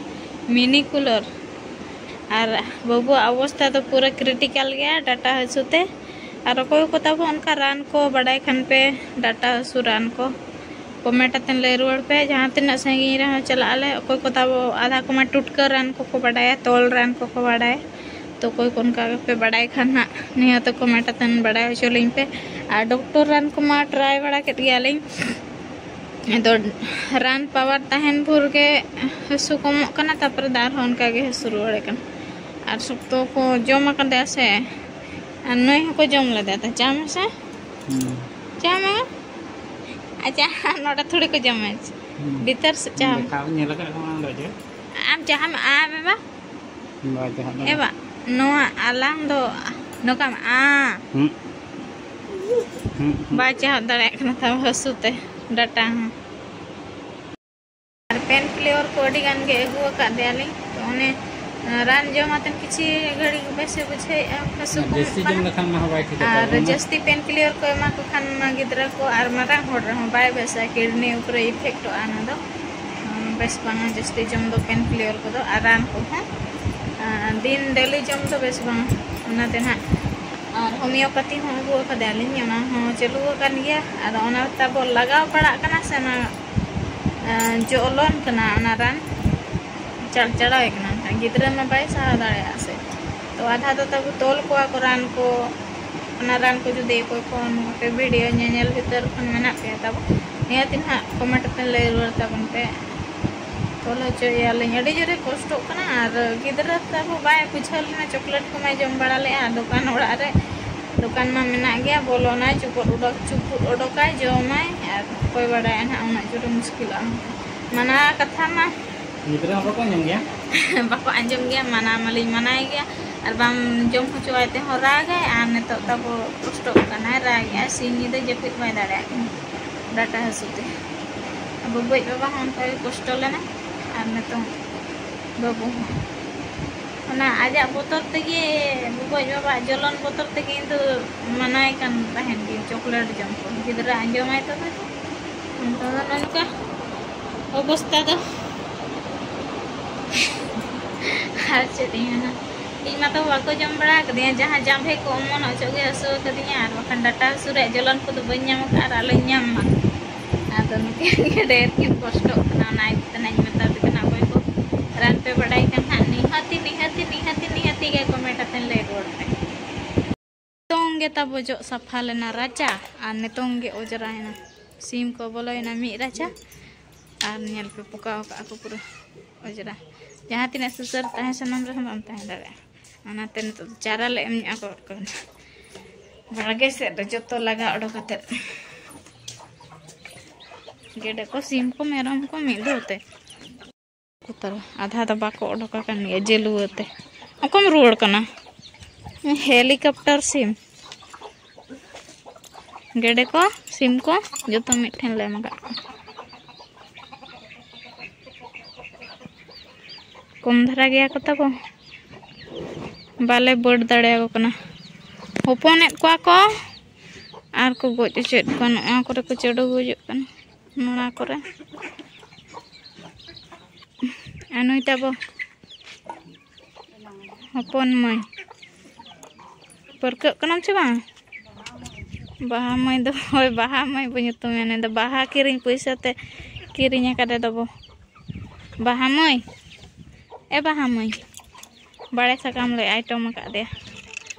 ᱢᱤᱱᱤ ᱠᱩᱞᱟᱨ᱾ ᱟᱨ ᱵᱟᱹᱵᱩᱣᱟᱜ ᱚᱵᱚᱥᱛᱷᱟ ᱫᱚ ᱯᱩᱨᱟᱹ ᱠᱨᱤᱴᱤᱠᱟᱞ ᱜᱮᱭᱟ ᱰᱟᱴᱟ ᱦᱟᱹᱥᱩ ᱛᱮ᱾ ᱟᱨ ᱚᱠᱚᱭ ᱠᱚ ᱛᱟᱵᱚ ᱚᱱᱠᱟ ᱨᱟᱱ ᱠᱚ ᱵᱟᱰᱟᱭ ᱠᱷᱟᱱ ᱯᱮ, ᱰᱟᱴᱟ ᱦᱟᱹᱥᱩ ᱨᱟᱱ ᱠᱚ ᱠᱚᱢᱮᱱᱴ ᱟᱛᱮᱱ ᱞᱟᱹᱭ ᱨᱩᱣᱟᱹᱲ ᱯᱮ᱾ ᱡᱟᱦᱟᱸ ᱛᱤᱱᱟᱹᱜ ᱥᱟᱺᱜᱤᱧ ᱨᱮᱦᱚᱸ ᱪᱟᱞᱟᱜ ᱟᱞᱮ, ᱚᱠᱚᱭ ᱠᱚ ᱛᱟᱵᱚ ᱟᱫᱷᱟ ᱠᱚᱢᱟ ᱴᱩᱴᱠᱟᱹ ᱨᱟᱱ ᱠᱚᱠᱚ ᱵᱟᱰᱟᱭᱟ, ᱛᱚᱞ ᱨᱟᱱ ᱠᱚᱠᱚ ᱵᱟᱰᱟᱭᱟ, ᱛᱚ ᱚᱠᱚᱭ ᱠᱚ ᱚᱱᱠᱟ ᱜᱮᱯᱮ ᱵᱟᱰᱟᱭ ᱠᱷᱟᱱ ᱦᱟᱸᱜ ᱱᱤᱭᱟᱹᱛᱮ ᱠᱚᱢᱮᱱᱴ ᱟᱛᱮᱱ ᱵᱟᱰᱟᱭ ᱦᱚᱪᱚ ᱞᱤᱧ ᱯᱮ᱾ ᱟᱨ ᱰᱚᱠᱴᱚᱨ ᱨᱟᱱ ᱠᱚᱢᱟ ᱴᱨᱟᱭ ᱵᱟᱲᱟ ᱠᱮᱫ ᱜᱮᱭᱟᱞᱤᱧ, ᱟᱫᱚ ᱨᱟᱱ ᱯᱟᱣᱟᱨ ᱛᱟᱦᱮᱱ ᱵᱷᱳᱨ ᱜᱮ ᱦᱟᱹᱥᱩ ᱠᱚᱢᱚᱜ ᱠᱟᱱᱟ, ᱛᱟᱨᱯᱚᱨᱮ ᱫᱚ ᱟᱨᱦᱚᱸ ᱚᱱᱠᱟ ᱜᱮ ᱦᱟᱹᱥᱩ ᱨᱩᱣᱟᱹᱲ ᱠᱟᱱᱟ᱾ ᱟᱨ ᱥᱚᱠᱛᱚ ᱠᱚ ᱡᱚᱢ ᱟᱠᱟᱫᱟ ᱥᱮ, ᱟᱨ ᱱᱩᱭ ᱦᱚᱸᱠᱚ ᱡᱚᱢ ᱞᱮᱫᱟ᱾ ᱛᱚ ᱪᱟ ᱢᱮᱥᱮ, ᱦᱩᱸ᱾ ᱪᱟ ᱢᱮ᱾ ᱟᱪᱪᱷᱟ, ᱱᱚᱰᱮ ᱛᱷᱚᱲᱤ ᱠᱚ ᱡᱚᱢᱟ᱾ ᱦᱩᱸ᱾ ᱵᱷᱤᱛᱟᱹᱨ ᱥᱮᱫ ᱪᱟ᱾ ᱫᱮᱠᱷᱟᱣ ᱧᱮᱞ ᱟᱠᱟᱫ ᱠᱚᱣᱟ ᱚᱱᱟ ᱫᱚ ᱪᱮᱫ? ᱟᱢ ᱪᱟᱦᱟᱢ ᱟᱢ ᱮᱢᱟ? ᱵᱟ, ᱡᱟᱦᱟᱸ ᱫᱚ ᱮ ᱵᱟ, ᱱᱚᱣᱟ ᱟᱞᱟᱝ ᱫᱚ ᱱᱚᱝᱠᱟᱢ ᱟ᱾ ᱦᱩᱸ᱾ ᱦᱩᱸ, ᱦᱩᱸ᱾ ᱵᱟᱭ ᱪᱟᱦᱟᱵ ᱫᱟᱲᱮᱭᱟᱜ ᱠᱟᱱᱟ ᱛᱟᱢ ᱦᱟᱹᱥᱩ ᱛᱮ ᱰᱟᱴᱟ ᱦᱚᱸ᱾ ᱟᱨ ᱯᱮᱱ ᱠᱤᱞᱤᱭᱚᱨ ᱠᱚ ᱟᱹᱰᱤ ᱜᱟᱱ ᱜᱮ ᱟᱹᱜᱩ ᱟᱠᱟᱫ ᱫᱮᱭᱟᱞᱤᱧ᱾ ᱛᱚ ᱚᱱᱮ, ᱟᱸ, ᱨᱟᱱ ᱡᱚᱢ ᱟᱛᱮᱱ ᱠᱤᱪᱷᱤ ᱜᱷᱟᱹᱲᱤᱡ ᱵᱮᱥ ᱮ ᱵᱩᱡᱷᱟᱹᱣᱮᱫᱼᱟ, ᱦᱟᱹᱥᱩ ᱟᱨ ᱠᱚᱢᱚᱜ ᱡᱟᱹᱥᱛᱤ ᱡᱚᱢ ᱠᱟᱱᱟ᱾ ᱞᱮᱠᱷᱟᱱ ᱢᱟ ᱦᱚᱸ ᱵᱟᱭ ᱴᱷᱤᱠᱟ ᱟᱨ ᱛᱟᱵᱚᱱᱟ᱾ ᱡᱟᱹᱥᱛᱤ ᱯᱮᱱ ᱠᱤᱞᱤᱭᱚᱨ ᱠᱚ ᱮᱢᱟ ᱠᱚ ᱠᱷᱟᱱ ᱢᱟ ᱜᱤᱫᱽᱨᱟᱹ ᱠᱚ ᱟᱨ ᱢᱟᱨᱟᱝ ᱦᱚᱲ ᱨᱮᱦᱚᱸ ᱵᱟᱭ ᱵᱮᱥᱟ, ᱠᱤᱰᱱᱤ ᱩᱯᱨᱮ ᱤᱯᱷᱮᱠᱴᱚᱜᱼᱟ ᱚᱱᱟ ᱫᱚ᱾ ᱟᱸ, ᱵᱮᱥ ᱵᱟᱝᱟ ᱡᱟᱹᱥᱛᱤ ᱡᱚᱢ ᱫᱚ ᱯᱮᱱ ᱠᱤᱞᱤᱭᱚᱨ ᱠᱚᱫᱚ᱾ ᱟᱨ ᱨᱟᱱ ᱠᱚᱦᱚᱸ, ᱟᱸ, ᱫᱤᱱ ᱰᱮᱞᱤ ᱡᱚᱢ ᱫᱚ ᱵᱮᱥ ᱵᱟᱝᱟ, ᱚᱱᱟᱛᱮ ᱱᱟᱦᱟᱜ᱾ ᱟᱨ ᱦᱳᱢᱤᱭᱳᱯᱟᱛᱤ ᱦᱚᱸ ᱟᱹᱜᱩ ᱟᱠᱟᱫᱟᱞᱤᱧ, ᱚᱱᱟ ᱦᱚᱸ ᱪᱟᱹᱞᱩ ᱟᱠᱟᱱ ᱜᱮᱭᱟ᱾ ᱟᱫᱚ ᱚᱱᱟ ᱛᱟᱵᱚ ᱞᱟᱜᱟᱣ ᱯᱟᱲᱟᱜ ᱠᱟᱱᱟ ᱥᱮ ᱚᱱᱟ, ᱟᱸ, ᱡᱚᱞᱚᱱ ᱠᱟᱱᱟ ᱚᱱᱟ ᱨᱟᱱ, ᱪᱟᱲᱪᱟᱲᱟᱣ ᱠᱟᱱᱟ᱾ ᱮᱱᱠᱷᱟᱱ ᱜᱤᱫᱽᱨᱟᱹ ᱢᱟ ᱵᱟᱭ ᱥᱟᱦᱟᱣ ᱫᱟᱲᱮᱭᱟᱜᱼᱟ ᱥᱮ᱾ ᱛᱚ ᱟᱫᱷᱟ ᱫᱚ ᱛᱟᱵᱚ ᱛᱚᱞ ᱠᱚᱣᱟ ᱠᱚ ᱨᱟᱱ ᱠᱚ, ᱚᱱᱟ ᱨᱟᱱ ᱠᱚ ᱡᱩᱫᱤ ᱚᱠᱚᱭ ᱠᱚ ᱱᱚᱣᱟ ᱯᱮ ᱵᱷᱤᱰᱤᱭᱳ ᱧᱮᱧᱮᱞ ᱵᱷᱤᱛᱟᱹᱨ ᱠᱷᱚᱱ ᱢᱮᱱᱟᱜ ᱯᱮᱭᱟ ᱛᱟᱵᱚ, ᱱᱤᱦᱟᱹᱛ ᱱᱟᱦᱟᱜ ᱠᱚᱢᱮᱱᱴ ᱠᱟᱛᱮ ᱞᱟᱹᱭ ᱨᱩᱣᱟᱹᱲ ᱛᱟᱵᱚᱱ ᱯᱮ᱾ ᱛᱚᱞ ᱦᱚᱪᱚᱭᱮᱭᱟᱞᱤᱧ, ᱟᱹᱰᱤ ᱡᱳᱨᱮ ᱠᱚᱥᱴᱚᱜ ᱠᱟᱱᱟ᱾ ᱟᱨ ᱜᱤᱫᱽᱨᱟᱹ ᱛᱟᱵᱚ ᱵᱟᱭ ᱵᱩᱡᱷᱟᱹᱣ ᱞᱮᱱᱟ, ᱪᱚᱠᱞᱮᱴ ᱠᱚᱢᱟᱭ ᱡᱚᱢ ᱵᱟᱲᱟ ᱞᱮᱫᱼᱟ ᱫᱚᱠᱟᱱ ᱚᱲᱟᱜ ᱨᱮ᱾ ᱫᱚᱠᱟᱱ ᱢᱟ ᱢᱮᱱᱟᱜ ᱜᱮᱭᱟ, ᱵᱚᱞᱚᱱᱟᱭ, ᱪᱩᱯᱩᱫ ᱚᱰᱚᱠ, ᱪᱩᱯᱩᱫ ᱚᱰᱚᱠᱟᱭ, ᱡᱚᱢᱟᱭ, ᱟᱨ ᱚᱠᱚᱭ ᱵᱟᱰᱟᱭᱟ ᱱᱟᱦᱟᱜ ᱩᱱᱟᱹᱜ ᱡᱳᱨᱮ ᱢᱩᱥᱠᱤᱞᱚᱜᱼᱟ ᱢᱮᱱᱛᱮ᱾ ᱢᱟᱱᱟ ᱠᱟᱛᱷᱟ ᱢᱟ ᱜᱤᱫᱽᱨᱟᱹ ᱦᱚᱸ ᱵᱟᱠᱚ ᱟᱸᱡᱚᱢ ᱜᱮᱭᱟ᱾ ᱵᱟᱠᱚ ᱟᱸᱡᱚᱢ ᱜᱮᱭᱟ, ᱢᱟᱱᱟ ᱢᱟᱞᱤᱧ ᱢᱟᱱᱟᱭ ᱜᱮᱭᱟ, ᱟᱨ ᱵᱟᱢ ᱡᱚᱢ ᱦᱚᱪᱚᱣᱟᱭ ᱛᱮᱦᱚᱸ ᱨᱟᱜᱟᱭ᱾ ᱟᱨ ᱱᱤᱛᱚᱜ ᱛᱟᱵᱚ ᱠᱚᱥᱴᱚᱜ ᱠᱟᱱᱟᱭ, ᱨᱟᱜᱮᱜᱼᱟᱭ, ᱥᱤᱧ ᱧᱤᱫᱟᱹ ᱡᱟᱹᱯᱤᱫ ᱵᱟᱭ ᱫᱟᱲᱮᱭᱟᱜ ᱠᱟᱱᱟ ᱰᱟᱴᱟ ᱦᱟᱹᱥᱩ ᱛᱮ᱾ ᱟᱵᱚ ᱜᱚᱡ ᱵᱟᱵᱟ ᱦᱚᱸ ᱚᱱᱠᱟ ᱜᱮ ᱠᱚᱥᱴᱚ ᱞᱮᱱᱟ, ᱟᱨ ᱱᱤᱛᱚᱝ ᱵᱟᱹᱵᱩ ᱦᱚᱸ ᱚᱱᱟ ᱟᱡᱟᱜ ᱵᱚᱛᱚᱨ ᱛᱮᱜᱮ ᱟᱡ ᱵᱟᱵᱟᱣᱟᱜ ᱡᱚᱞᱚᱱ ᱵᱚᱛᱚᱨ ᱛᱮᱜᱮ ᱤᱧ ᱫᱚ ᱢᱟᱱᱟᱭ ᱠᱟᱱ ᱛᱟᱦᱮᱱ ᱜᱮ ᱪᱚᱠᱞᱮᱴ ᱡᱚᱢ ᱠᱚ᱾ ᱜᱤᱫᱽᱨᱟᱹ ᱟᱸᱡᱚᱢᱟᱭ ᱛᱚᱵᱮ᱾ ᱱᱤᱛᱚᱜ ᱫᱚ ᱱᱚᱝᱠᱟ ᱚᱵᱚᱥᱛᱟ ᱫᱚ᱾ ᱟᱨ ᱪᱮᱫ ᱤᱧ ᱢᱮᱱᱟ, ᱤᱧ ᱢᱟᱛᱚ ᱵᱟᱠᱚ ᱡᱚᱢ ᱵᱟᱲᱟ ᱟᱠᱟᱫᱤᱧᱟ, ᱡᱟᱦᱟᱸ ᱡᱟᱢᱵᱷᱮ ᱠᱚ ᱚᱢᱚᱱ ᱚᱪᱚᱜ ᱜᱮ ᱦᱟᱹᱥᱩ ᱟᱠᱟᱫᱤᱧᱟ, ᱟᱨ ᱵᱟᱠᱷᱟᱱ ᱰᱟᱴᱟ ᱦᱟᱹᱥᱩ ᱨᱮᱭᱟᱜ ᱡᱚᱞᱚᱱ ᱠᱚᱫᱚ ᱵᱟᱹᱧ ᱧᱟᱢ ᱟᱠᱟᱫᱼᱟ ᱟᱨ ᱟᱞᱚᱧ ᱧᱟᱢ ᱢᱟ᱾ ᱟᱫᱚ ᱱᱩᱠᱤᱱ ᱜᱮ ᱰᱷᱮᱨ ᱠᱤᱱ ᱠᱚᱥᱴᱚᱜ ᱠᱟᱱᱟ, ᱚᱱᱟ ᱤᱭᱟᱹᱛᱮ ᱱᱟᱜ ᱤᱧ ᱢᱮᱛᱟ ᱯᱮ ᱠᱟᱱᱟ, ᱚᱠᱚᱭ ᱠᱚ ᱨᱟᱱ ᱯᱮ ᱵᱟᱲᱟᱭ ᱠᱷᱟᱱ ᱦᱟᱸᱜ ᱱᱤᱦᱟᱹᱛᱤ, ᱱᱤᱦᱟᱹᱛᱤ, ᱱᱤᱦᱟᱹᱛᱤ, ᱱᱤᱦᱟᱹᱛᱤ ᱜᱮ ᱠᱚᱢᱮᱱᱴ ᱟᱛᱮᱱ ᱞᱟᱹᱭ ᱨᱩᱣᱟᱹᱲ ᱯᱮ᱾ ᱱᱤᱛᱚᱝ ᱜᱮ ᱛᱟᱵᱚ ᱡᱚᱜ ᱥᱟᱯᱷᱟ ᱞᱮᱱᱟ ᱨᱟᱪᱟ, ᱟᱨ ᱱᱤᱛᱚᱝ ᱜᱮ ᱚᱡᱽᱨᱟᱭᱮᱱᱟ᱾ ᱥᱤᱢ ᱠᱚ ᱵᱚᱞᱚᱭᱮᱱᱟ ᱢᱤᱫ ᱨᱟᱪᱟ, ᱟᱨ ᱧᱮᱞ ᱯᱮ ᱯᱚᱠᱟᱣ ᱠᱟᱜᱼᱟ ᱠᱚ ᱯᱩᱨᱟᱹ ᱚᱡᱽᱨᱟ᱾ ᱡᱟᱦᱟᱸ ᱛᱤᱱᱟᱹᱜ ᱥᱩᱥᱟᱹᱨ ᱛᱟᱦᱮᱸ ᱥᱟᱱᱟᱢ ᱨᱮᱦᱚᱸ ᱵᱟᱢ ᱛᱟᱦᱮᱸ ᱫᱟᱲᱮᱭᱟᱜᱼᱟ᱾ ᱚᱱᱟᱛᱮ ᱱᱤᱛᱚᱜ ᱫᱚ ᱪᱟᱨᱟ ᱞᱮ ᱮᱢ ᱧᱚᱜ ᱟᱠᱚ ᱠᱟᱱᱟ᱾ ᱵᱟᱲᱜᱮ ᱥᱮᱫ ᱨᱮ ᱡᱚᱛᱚ ᱞᱟᱜᱟ ᱚᱰᱚᱠ ᱠᱟᱛᱮᱫ᱾ ᱜᱮᱰᱮ ᱠᱚ, ᱥᱤᱢ ᱠᱚ, ᱢᱮᱨᱚᱢ ᱠᱚ ᱢᱤᱫ ᱫᱷᱟᱣ ᱛᱮ᱾ ᱠᱚ ᱛᱟᱞᱟ᱾ ᱟᱫᱷᱟ ᱫᱚ ᱵᱟᱠᱚ ᱚᱰᱚᱠ ᱟᱠᱟᱱ ᱜᱮᱭᱟ ᱡᱟᱹᱞᱩᱣᱟᱹ ᱛᱮ᱾ ᱚᱠᱚᱭᱮᱢ ᱨᱩᱣᱟᱹᱲ ᱠᱟᱱᱟ? ᱦᱮᱞᱤᱠᱚᱯᱴᱟᱨ ᱥᱤᱢ᱾ ᱜᱮᱰᱮ ᱠᱚ, ᱥᱤᱢ ᱠᱚ ᱡᱚᱛᱚ ᱢᱤᱫ ᱴᱷᱮᱱ ᱞᱮ ᱮᱢ ᱟᱠᱟᱫ ᱠᱚᱣᱟ᱾ ᱠᱚᱢ ᱫᱷᱟᱨᱟ ᱜᱮᱭᱟ ᱠᱚ ᱛᱟᱵᱚ, ᱵᱟᱞᱮ ᱵᱟᱹᱰ ᱫᱟᱲᱮᱭᱟᱠᱚ ᱠᱟᱱᱟ᱾ ᱦᱚᱯᱚᱱᱮᱫ ᱠᱚᱣᱟ ᱠᱚ ᱟᱨ ᱠᱚ ᱜᱚᱡ ᱦᱚᱪᱚᱭᱮᱫ ᱠᱚᱣᱟ᱾ ᱱᱚᱣᱟ ᱠᱚᱨᱮ ᱠᱚ ᱪᱟᱰᱚ ᱜᱚᱡᱚᱜ ᱠᱟᱱᱟ, ᱱᱚᱣᱟ ᱠᱚᱨᱮ᱾ ᱟᱨ ᱱᱩᱭ ᱛᱟᱵᱚ ᱦᱚᱯᱚᱱ ᱢᱟᱹᱭ, ᱯᱟᱹᱨᱠᱟᱹᱜ ᱠᱟᱱᱟᱢ ᱪᱮ ᱵᱟᱝ? ᱵᱟᱦᱟ ᱢᱟᱹᱭ ᱫᱚ, ᱦᱳᱭ, ᱵᱟᱦᱟ ᱢᱟᱹᱭ ᱵᱚ ᱧᱩᱛᱩᱢᱮᱭᱟ᱾ ᱱᱩᱭ ᱫᱚ ᱵᱟᱦᱟ ᱠᱤᱨᱤᱧ ᱯᱚᱭᱥᱟ ᱛᱮ ᱠᱤᱨᱤᱧ ᱟᱠᱟᱫᱮ ᱫᱚᱵᱚ᱾ ᱵᱟᱦᱟ ᱢᱟᱹᱭ, ᱮ ᱵᱟᱦᱟ ᱢᱟᱹᱭ, ᱵᱟᱲᱮ ᱥᱟᱠᱟᱢ ᱞᱮ ᱟᱭᱴᱚᱢ ᱟᱠᱟᱫᱮᱭᱟ᱾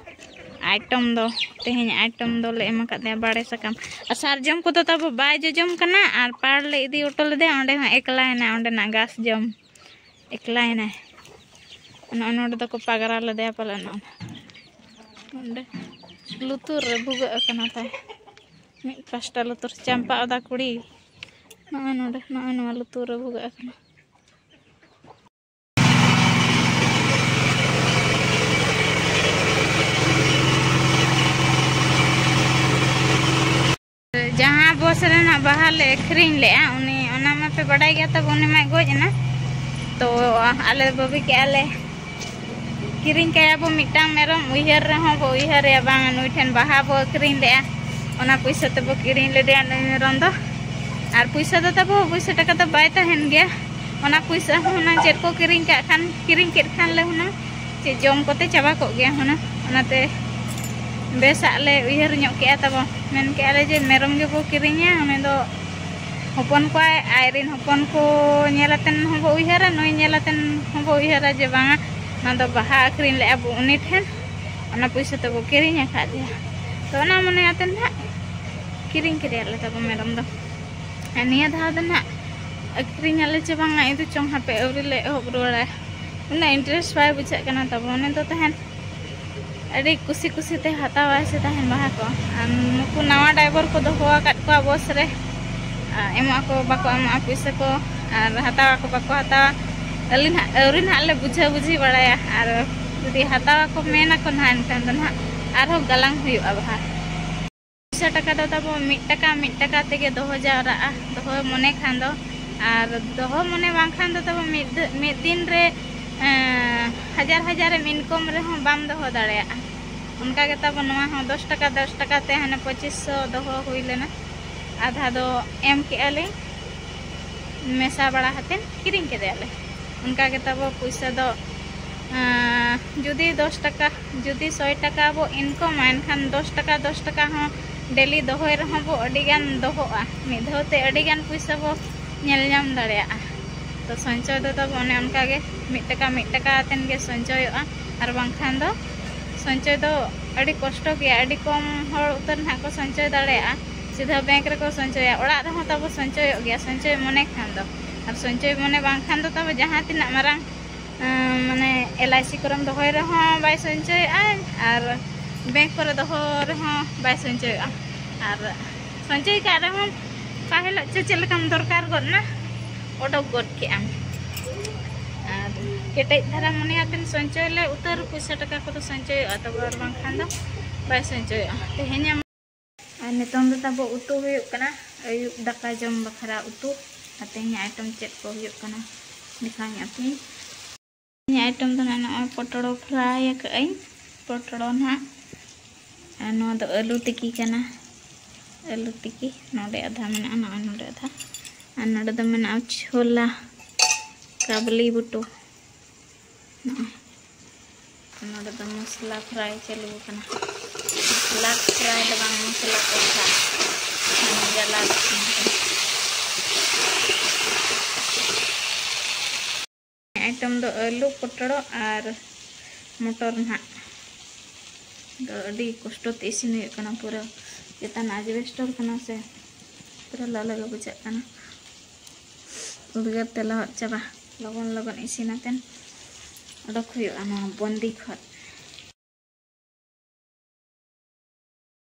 ᱟᱭᱴᱚᱢ ᱫᱚ, ᱛᱮᱦᱮᱧ ᱟᱭᱴᱚᱢ ᱫᱚᱞᱮ ᱮᱢ ᱟᱠᱟᱫᱮᱭᱟ ᱵᱟᱲᱮ ᱥᱟᱠᱟᱢ᱾ ᱟᱨ ᱥᱟᱨᱡᱚᱢ ᱠᱚᱫᱚ ᱛᱟᱵᱚ ᱵᱟᱭ ᱡᱚᱡᱚᱢ ᱠᱟᱱᱟ, ᱟᱨ ᱯᱟᱲ ᱞᱮ ᱤᱫᱤ ᱦᱚᱴᱚ ᱞᱮᱫᱮᱭᱟ, ᱚᱸᱰᱮ ᱦᱚᱸ ᱮᱠᱞᱟᱭᱮᱱᱟ, ᱚᱸᱰᱮᱱᱟᱜ ᱜᱷᱟᱥ ᱡᱚᱢ ᱮᱠᱞᱟᱭᱮᱱᱟᱭ᱾ ᱱᱚᱜᱼᱚ ᱱᱚᱰᱮ ᱫᱚᱠᱚ ᱯᱟᱜᱽᱨᱟ ᱞᱮᱫᱮᱭᱟ ᱯᱟᱞᱮ, ᱱᱚᱜᱼᱚ ᱱᱚᱰᱮ ᱞᱩᱛᱩᱨ ᱨᱮ ᱵᱷᱩᱜᱟᱹᱜ ᱟᱠᱟᱱᱟ ᱛᱟᱭ, ᱢᱤᱫ ᱯᱟᱥᱴᱟ ᱞᱩᱛᱩᱨ ᱪᱟᱢᱯᱟ ᱚᱫᱟ ᱠᱩᱲᱤ᱾ ᱱᱚᱜᱼᱚᱭ ᱱᱚᱰᱮ, ᱱᱚᱜᱼᱚᱭ ᱱᱚᱣᱟ ᱞᱩᱛᱩᱨ ᱨᱮ ᱵᱷᱩᱜᱟᱹᱜ ᱟᱠᱟᱱᱟ᱾ ᱡᱟᱦᱟᱸ ᱵᱚᱥ ᱨᱮᱱᱟᱜ ᱵᱟᱦᱟ ᱞᱮ ᱟᱹᱠᱷᱨᱤᱧ ᱞᱮᱜᱼᱟ, ᱩᱱᱤ, ᱚᱱᱟ ᱢᱟᱯᱮ ᱵᱟᱰᱟᱭ ᱜᱮᱭᱟ ᱛᱟᱵᱚ, ᱩᱱᱤ ᱢᱟᱭ ᱜᱚᱡ ᱮᱱᱟ᱾ ᱛᱚ ᱟᱞᱮ ᱵᱷᱟᱹᱵᱤ ᱠᱮᱜᱼᱟ ᱞᱮ, ᱠᱤᱨᱤᱧ ᱠᱟᱭᱟ ᱵᱚ ᱢᱤᱫᱴᱟᱝ ᱢᱮᱨᱚᱢ, ᱩᱭᱦᱟᱹᱨ ᱨᱮᱦᱚᱸ ᱵᱚ ᱩᱭᱦᱟᱹᱨᱮᱭᱟ, ᱵᱟᱝ, ᱱᱩᱭ ᱴᱷᱮᱱ ᱵᱟᱦᱟ ᱵᱚ ᱟᱹᱠᱷᱨᱤᱧ ᱞᱮᱜᱼᱟ, ᱚᱱᱟ ᱯᱩᱭᱥᱟᱹ ᱛᱮᱵᱚ ᱠᱤᱨᱤᱧ ᱞᱮᱫᱮᱭᱟ ᱱᱩᱭ ᱢᱮᱨᱚᱢ ᱫᱚ᱾ ᱟᱨ ᱯᱩᱭᱥᱟᱹ ᱫᱚ ᱛᱟᱵᱚ ᱚᱵᱚᱥᱥᱳᱭ ᱴᱟᱠᱟ ᱫᱚ ᱵᱟᱭ ᱛᱟᱦᱮᱱ ᱜᱮᱭᱟ᱾ ᱚᱱᱟ ᱯᱩᱭᱥᱟᱹ ᱦᱚᱸ ᱦᱩᱱᱟᱹᱝ ᱪᱮᱫ ᱠᱚ ᱠᱤᱨᱤᱧ ᱠᱟᱜ ᱠᱷᱟᱱ, ᱠᱤᱨᱤᱧ ᱠᱮᱫ ᱠᱷᱟᱱ ᱞᱮ ᱦᱩᱱᱟᱹᱝ ᱪᱮᱫ ᱡᱚᱢ ᱠᱚᱛᱮ ᱪᱟᱵᱟ ᱠᱚᱜ ᱜᱮᱭᱟ ᱦᱩᱱᱟᱹᱝ᱾ ᱚᱱᱟᱛᱮ ᱵᱮᱥᱟᱜ ᱞᱮ ᱩᱭᱦᱟᱹᱨ ᱧᱚᱜ ᱠᱮᱜᱼᱟ ᱛᱟᱵᱚ᱾ ᱢᱮᱱ ᱠᱮᱜᱼᱟ ᱞᱮ ᱡᱮ ᱢᱮᱨᱚᱢ ᱜᱮᱵᱚ ᱠᱤᱨᱤᱧᱟ, ᱩᱱᱤ ᱫᱚ ᱦᱚᱯᱚᱱ ᱠᱚᱣᱟᱭ, ᱟᱡ ᱨᱮᱱ ᱦᱚᱯᱚᱱ ᱠᱚ ᱧᱮᱞ ᱟᱛᱮᱱ ᱦᱚᱸᱵᱚ ᱩᱭᱦᱟᱹᱨᱟ, ᱱᱩᱭ ᱧᱮᱞ ᱟᱛᱮᱱ ᱦᱚᱸᱵᱚ ᱩᱭᱦᱟᱹᱨᱟ ᱡᱮ ᱵᱟᱝᱟ, ᱱᱚᱣᱟ ᱫᱚ ᱵᱟᱦᱟ ᱟᱹᱠᱷᱨᱤᱧ ᱞᱮᱜᱼᱟ ᱵᱚ ᱩᱱᱤ ᱴᱷᱮᱱ, ᱚᱱᱟ ᱯᱩᱭᱥᱟᱹ ᱛᱮᱵᱚ ᱠᱤᱨᱤᱧ ᱟᱠᱟᱫᱮᱭᱟ᱾ ᱛᱚ ᱚᱱᱟ ᱢᱚᱱᱮ ᱟᱛᱮᱱ ᱱᱟᱦᱟᱜ ᱠᱤᱨᱤᱧ ᱠᱮᱫᱮᱭᱟᱞᱮ ᱛᱟᱵᱚ ᱢᱮᱨᱚᱢ ᱫᱚ᱾ ᱟᱨ ᱱᱤᱭᱟᱹ ᱫᱷᱟᱣ ᱫᱚ ᱱᱟᱦᱟᱜ ᱟᱹᱠᱷᱨᱤᱧ ᱟᱞᱮ ᱪᱮ ᱵᱟᱝᱟ, ᱤᱫᱩ ᱪᱚᱝ ᱦᱟᱯᱮ, ᱟᱹᱣᱨᱤ ᱞᱮ ᱮᱦᱚᱵ ᱨᱩᱣᱟᱹᱲᱟ᱾ ᱩᱱᱟᱹᱜ interest ᱵᱟᱭ ᱵᱩᱡᱷᱟᱹᱜ ᱠᱟᱱᱟ ᱛᱟᱵᱚ᱾ ᱩᱱᱤ ᱫᱚ ᱛᱟᱦᱮᱱ ᱟᱹᱰᱤ ᱠᱩᱥᱤ ᱠᱩᱥᱤ ᱛᱮ ᱦᱟᱛᱟᱣᱟᱭ ᱥᱮ ᱛᱟᱦᱮᱱ ᱵᱟᱦᱟ ᱠᱚ᱾ ᱟᱨ ᱱᱩᱠᱩ ᱱᱟᱣᱟ driver ᱠᱚ ᱫᱚᱦᱚ ᱟᱠᱟᱫ ᱠᱚᱣᱟ ᱵᱚᱥ ᱨᱮ, ᱟᱨ ᱮᱢᱚᱜ ᱟᱠᱚ ᱵᱟᱠᱚ ᱮᱢᱚᱜᱼᱟ ᱯᱩᱭᱥᱟᱹ ᱠᱚ, ᱟᱨ ᱦᱟᱛᱟᱣ ᱟᱠᱚ ᱵᱟᱠᱚ ᱦᱟᱛᱟᱣᱟ, ᱟᱹᱞᱤᱧ ᱦᱟᱸᱜ ᱟᱹᱣᱨᱤ ᱱᱟᱦᱟᱜ ᱞᱮ ᱵᱩᱡᱷᱟᱹ ᱵᱩᱡᱷᱤ ᱵᱟᱲᱟᱭᱟ᱾ ᱟᱨ ᱡᱩᱫᱤ ᱦᱟᱛᱟᱣ ᱟᱠᱚ ᱢᱮᱱ ᱟᱠᱚ ᱱᱟᱦᱟᱜ, ᱮᱱᱠᱷᱟᱱ ᱫᱚ ᱱᱟᱦᱟᱜ ᱟᱨᱦᱚᱸ ᱜᱟᱞᱟᱝ ᱦᱩᱭᱩᱜᱼᱟ ᱵᱟᱦᱟ᱾ ᱯᱩᱭᱥᱟᱹ ᱴᱟᱠᱟ ᱫᱚ ᱛᱟᱵᱚ ᱢᱤᱫ ᱴᱟᱠᱟ ᱢᱤᱫ ᱴᱟᱠᱟ ᱛᱮᱜᱮ ᱫᱚᱦᱚ ᱡᱟᱣᱨᱟᱜᱼᱟ, ᱫᱚᱦᱚ ᱢᱚᱱᱮ ᱠᱷᱟᱱ ᱫᱚ᱾ ᱟᱨ ᱫᱚᱦᱚ ᱢᱚᱱᱮ ᱵᱟᱝᱠᱷᱟᱱ ᱫᱚ ᱛᱟᱵᱚ ᱢᱤᱫ ᱫᱤ-, ᱢᱤᱫ ᱫᱤᱱ ᱨᱮ, ᱮᱸ, ᱦᱟᱡᱟᱨ ᱦᱟᱡᱟᱨᱮᱢ income ᱨᱮᱦᱚᱸ ᱵᱟᱢ ᱫᱚᱦᱚ ᱫᱟᱲᱮᱭᱟᱜᱼᱟ᱾ ᱚᱱᱠᱟ ᱜᱮ ᱛᱟᱵᱚ ᱱᱚᱣᱟ ᱦᱚᱸ ᱫᱚᱥ ᱴᱟᱠᱟ ᱫᱚᱥ ᱴᱟᱠᱟ ᱛᱮ ᱦᱟᱱᱮ ᱯᱚᱸᱪᱤᱥ ᱥᱚ ᱫᱚᱦᱚ ᱦᱩᱭ ᱞᱮᱱᱟ, ᱟᱫᱷᱟ ᱫᱚ ᱮᱢ ᱠᱮᱜᱼᱟ ᱞᱤᱧ, ᱢᱮᱥᱟ ᱵᱟᱲᱟ ᱠᱟᱛᱮᱫ ᱠᱤᱨᱤᱧ ᱠᱮᱫᱮᱭᱟᱞᱮ᱾ ᱚᱱᱠᱟ ᱜᱮ ᱛᱟᱵᱚ ᱯᱩᱭᱥᱟᱹ ᱫᱚ, ᱟᱸ, ᱡᱩᱫᱤ ᱫᱚᱥ ᱴᱟᱠᱟ, ᱡᱩᱫᱤ ᱥᱚᱭ ᱴᱟᱠᱟ ᱵᱚ incomeᱟ, ᱮᱱᱠᱷᱟᱱ ᱫᱚᱥ ᱴᱟᱠᱟ ᱫᱚᱥ ᱴᱟᱠᱟ ᱦᱚᱸ daily ᱫᱚᱦᱚᱭ ᱨᱮᱦᱚᱸ ᱵᱚ ᱟᱹᱰᱤ ᱜᱟᱱ ᱫᱚᱦᱚᱜᱼᱟ᱾ ᱢᱤᱫ ᱫᱷᱟᱣ ᱛᱮ ᱟᱹᱰᱤ ᱜᱟᱱ ᱯᱩᱭᱥᱟᱹ ᱵᱚ ᱧᱮᱞ ᱧᱟᱢ ᱫᱟᱲᱮᱭᱟᱜᱼᱟ᱾ ᱛᱚ ᱥᱚᱧᱪᱚᱭ ᱫᱚ ᱛᱟᱵᱚ ᱚᱱᱮ ᱚᱱᱠᱟ ᱜᱮ ᱢᱤᱫ ᱴᱟᱠᱟ ᱢᱤᱫ ᱴᱟᱠᱟ ᱟᱛᱮᱱ ᱜᱮ ᱥᱚᱧᱪᱚᱭᱚᱜᱼᱟ, ᱟᱨ ᱵᱟᱝᱠᱷᱟᱱ ᱫᱚ ᱥᱚᱧᱪᱚᱭ ᱫᱚ ᱟᱹᱰᱤ ᱠᱚᱥᱴᱚ ᱜᱮᱭᱟ᱾ ᱟᱹᱰᱤ ᱠᱚᱢ ᱦᱚᱲ ᱩᱛᱟᱹᱨ ᱱᱟᱦᱟᱜ ᱠᱚ ᱥᱚᱧᱪᱚᱭ ᱫᱟᱲᱮᱭᱟᱜᱼᱟ᱾ ᱥᱤᱫᱷᱟᱹ bank ᱨᱮᱠᱚ ᱥᱚᱧᱪᱚᱭᱟ, ᱚᱲᱟᱜ ᱨᱮᱦᱚᱸ ᱛᱟᱵᱚ ᱥᱚᱧᱪᱚᱭᱚᱜ ᱜᱮᱭᱟ, ᱥᱚᱧᱪᱚᱭ ᱢᱚᱱᱮ ᱠᱷᱟᱱ ᱫᱚ᱾ ᱟᱨ ᱥᱚᱧᱪᱚᱭ ᱢᱚᱱᱮ ᱵᱟᱝᱠᱷᱟᱱ ᱫᱚ ᱛᱟᱵᱚ ᱡᱟᱦᱟᱸ ᱛᱤᱱᱟᱹᱜ ᱢᱟᱨᱟᱝ, ᱟᱸ, ᱢᱟᱱᱮ L I C ᱠᱚᱨᱮᱢ ᱫᱚᱦᱚᱭ ᱨᱮᱦᱚᱸ ᱵᱟᱭ ᱥᱚᱧᱪᱚᱭᱚᱜᱼᱟ, ᱟᱨ bank ᱠᱚᱨᱮ ᱫᱚᱦᱚ ᱨᱮᱦᱚᱸ ᱵᱟᱭ ᱥᱚᱧᱪᱚᱭᱚᱜᱼᱟ᱾ ᱟᱨ ᱥᱚᱧᱪᱚᱭ ᱠᱟᱜ ᱨᱮᱦᱚᱸ ᱚᱠᱟ ᱦᱤᱞᱳᱜ ᱪᱚ ᱪᱮᱫ ᱞᱮᱠᱟᱢ ᱫᱚᱨᱠᱟᱨ ᱜᱚᱫ ᱱᱟ, ᱚᱰᱚᱠ ᱜᱚᱫ ᱠᱮᱜ ᱟᱢ᱾ ᱟᱨ ᱠᱮᱴᱮᱡ ᱫᱷᱟᱨᱟ ᱢᱚᱱᱮ ᱟᱛᱮᱢ ᱥᱚᱧᱪᱚᱭ ᱞᱮ, ᱩᱛᱟᱹᱨ ᱯᱩᱭᱥᱟᱹ ᱴᱟᱠᱟ ᱠᱚᱫᱚ ᱥᱚᱧᱪᱚᱭᱚᱜᱼᱟ ᱛᱟᱵᱚ, ᱟᱨ ᱵᱟᱝᱠᱷᱟᱱ ᱫᱚ ᱵᱟᱭ ᱥᱚᱧᱪᱚᱭᱚᱜᱼᱟ᱾ ᱛᱮᱦᱮᱧᱮᱢ ᱟᱨ ᱱᱤᱛᱚᱝ ᱫᱚ ᱛᱟᱵᱚ ᱩᱛᱩ ᱦᱩᱭᱩᱜ ᱠᱟᱱᱟ, ᱟᱹᱭᱩᱵ ᱫᱟᱠᱟ ᱡᱚᱢ ᱵᱟᱠᱷᱨᱟ ᱩᱛᱩ᱾ ᱟᱨ ᱛᱮᱦᱮᱧᱟᱜ item ᱪᱮᱫ ᱠᱚ ᱦᱩᱭᱩᱜ ᱠᱟᱱᱟ, ᱫᱮᱠᱷᱟᱣ ᱧᱚᱜ ᱟᱯᱮᱭᱟᱹᱧ᱾ ᱤᱧᱟᱹᱜ item ᱫᱚ ᱱᱟᱜ ᱱᱚᱜᱼᱚᱭ ᱯᱚᱴᱚᱲᱚ fry ᱟᱠᱟᱫ ᱟᱹᱧ, ᱯᱚᱴᱚᱲᱚ ᱱᱟᱜ᱾ ᱟᱨ ᱱᱚᱣᱟ ᱫᱚ ᱟᱹᱞᱩ ᱛᱤᱠᱤ ᱠᱟᱱᱟ, ᱟᱹᱞᱩ ᱛᱤᱠᱤ᱾ ᱱᱚᱰᱮ ᱟᱫᱷᱟ ᱢᱮᱱᱟᱜᱼᱟ, ᱱᱚᱜᱼᱚᱭ ᱱᱚᱰᱮ ᱟᱫᱷᱟ᱾ ᱟᱨ ᱱᱚᱰᱮ ᱫᱚ ᱢᱮᱱᱟᱜᱼᱟ ᱪᱷᱳᱞᱟ, ᱠᱟᱵᱞᱤ ᱵᱩᱴᱩ᱾ ᱱᱚᱜᱼᱚᱭ ᱱᱚᱰᱮ ᱫᱚ ᱢᱚᱥᱞᱟ fry ᱪᱟᱹᱞᱩ ᱟᱠᱟᱱᱟ, ᱢᱚᱥᱞᱟ fry ᱫᱚ ᱵᱟᱝ, ᱢᱚᱥᱞᱟ ᱠᱚᱥᱟ᱾ ᱢᱟᱱᱮ ᱡᱟᱞᱟ ᱫᱚ ᱵᱟᱝ ᱠᱟᱱᱟ᱾ Item ᱫᱚ ᱟᱹᱞᱩ, ᱯᱚᱴᱚᱲᱚ ᱟᱨ ᱢᱚᱴᱚᱨ ᱱᱟᱦᱟᱜ᱾ ᱫᱚ ᱟᱹᱰᱤ ᱠᱚᱥᱴᱚ ᱛᱮ ᱤᱥᱤᱱ ᱦᱩᱭᱩᱜ ᱠᱟᱱᱟ, ᱯᱩᱨᱟᱹ ᱪᱮᱛᱟᱱ asbestos ᱠᱟᱱᱟ ᱥᱮ, ᱯᱩᱨᱟᱹ ᱞᱟᱞᱮ ᱜᱮ ᱵᱩᱡᱷᱟᱹᱜ ᱠᱟᱱᱟ᱾ ᱩᱫᱽᱜᱟᱹᱨ ᱛᱮ ᱞᱚᱦᱚᱫ ᱪᱟᱵᱟ᱾ ᱞᱚᱜᱚᱱ ᱞᱚᱜᱚᱱ ᱤᱥᱤᱱ ᱟᱛᱮᱱ ᱚᱰᱚᱠ ᱦᱩᱭᱩᱜᱼᱟ ᱱᱚᱣᱟ ᱵᱚᱱᱫᱤ ᱠᱷᱚᱱ᱾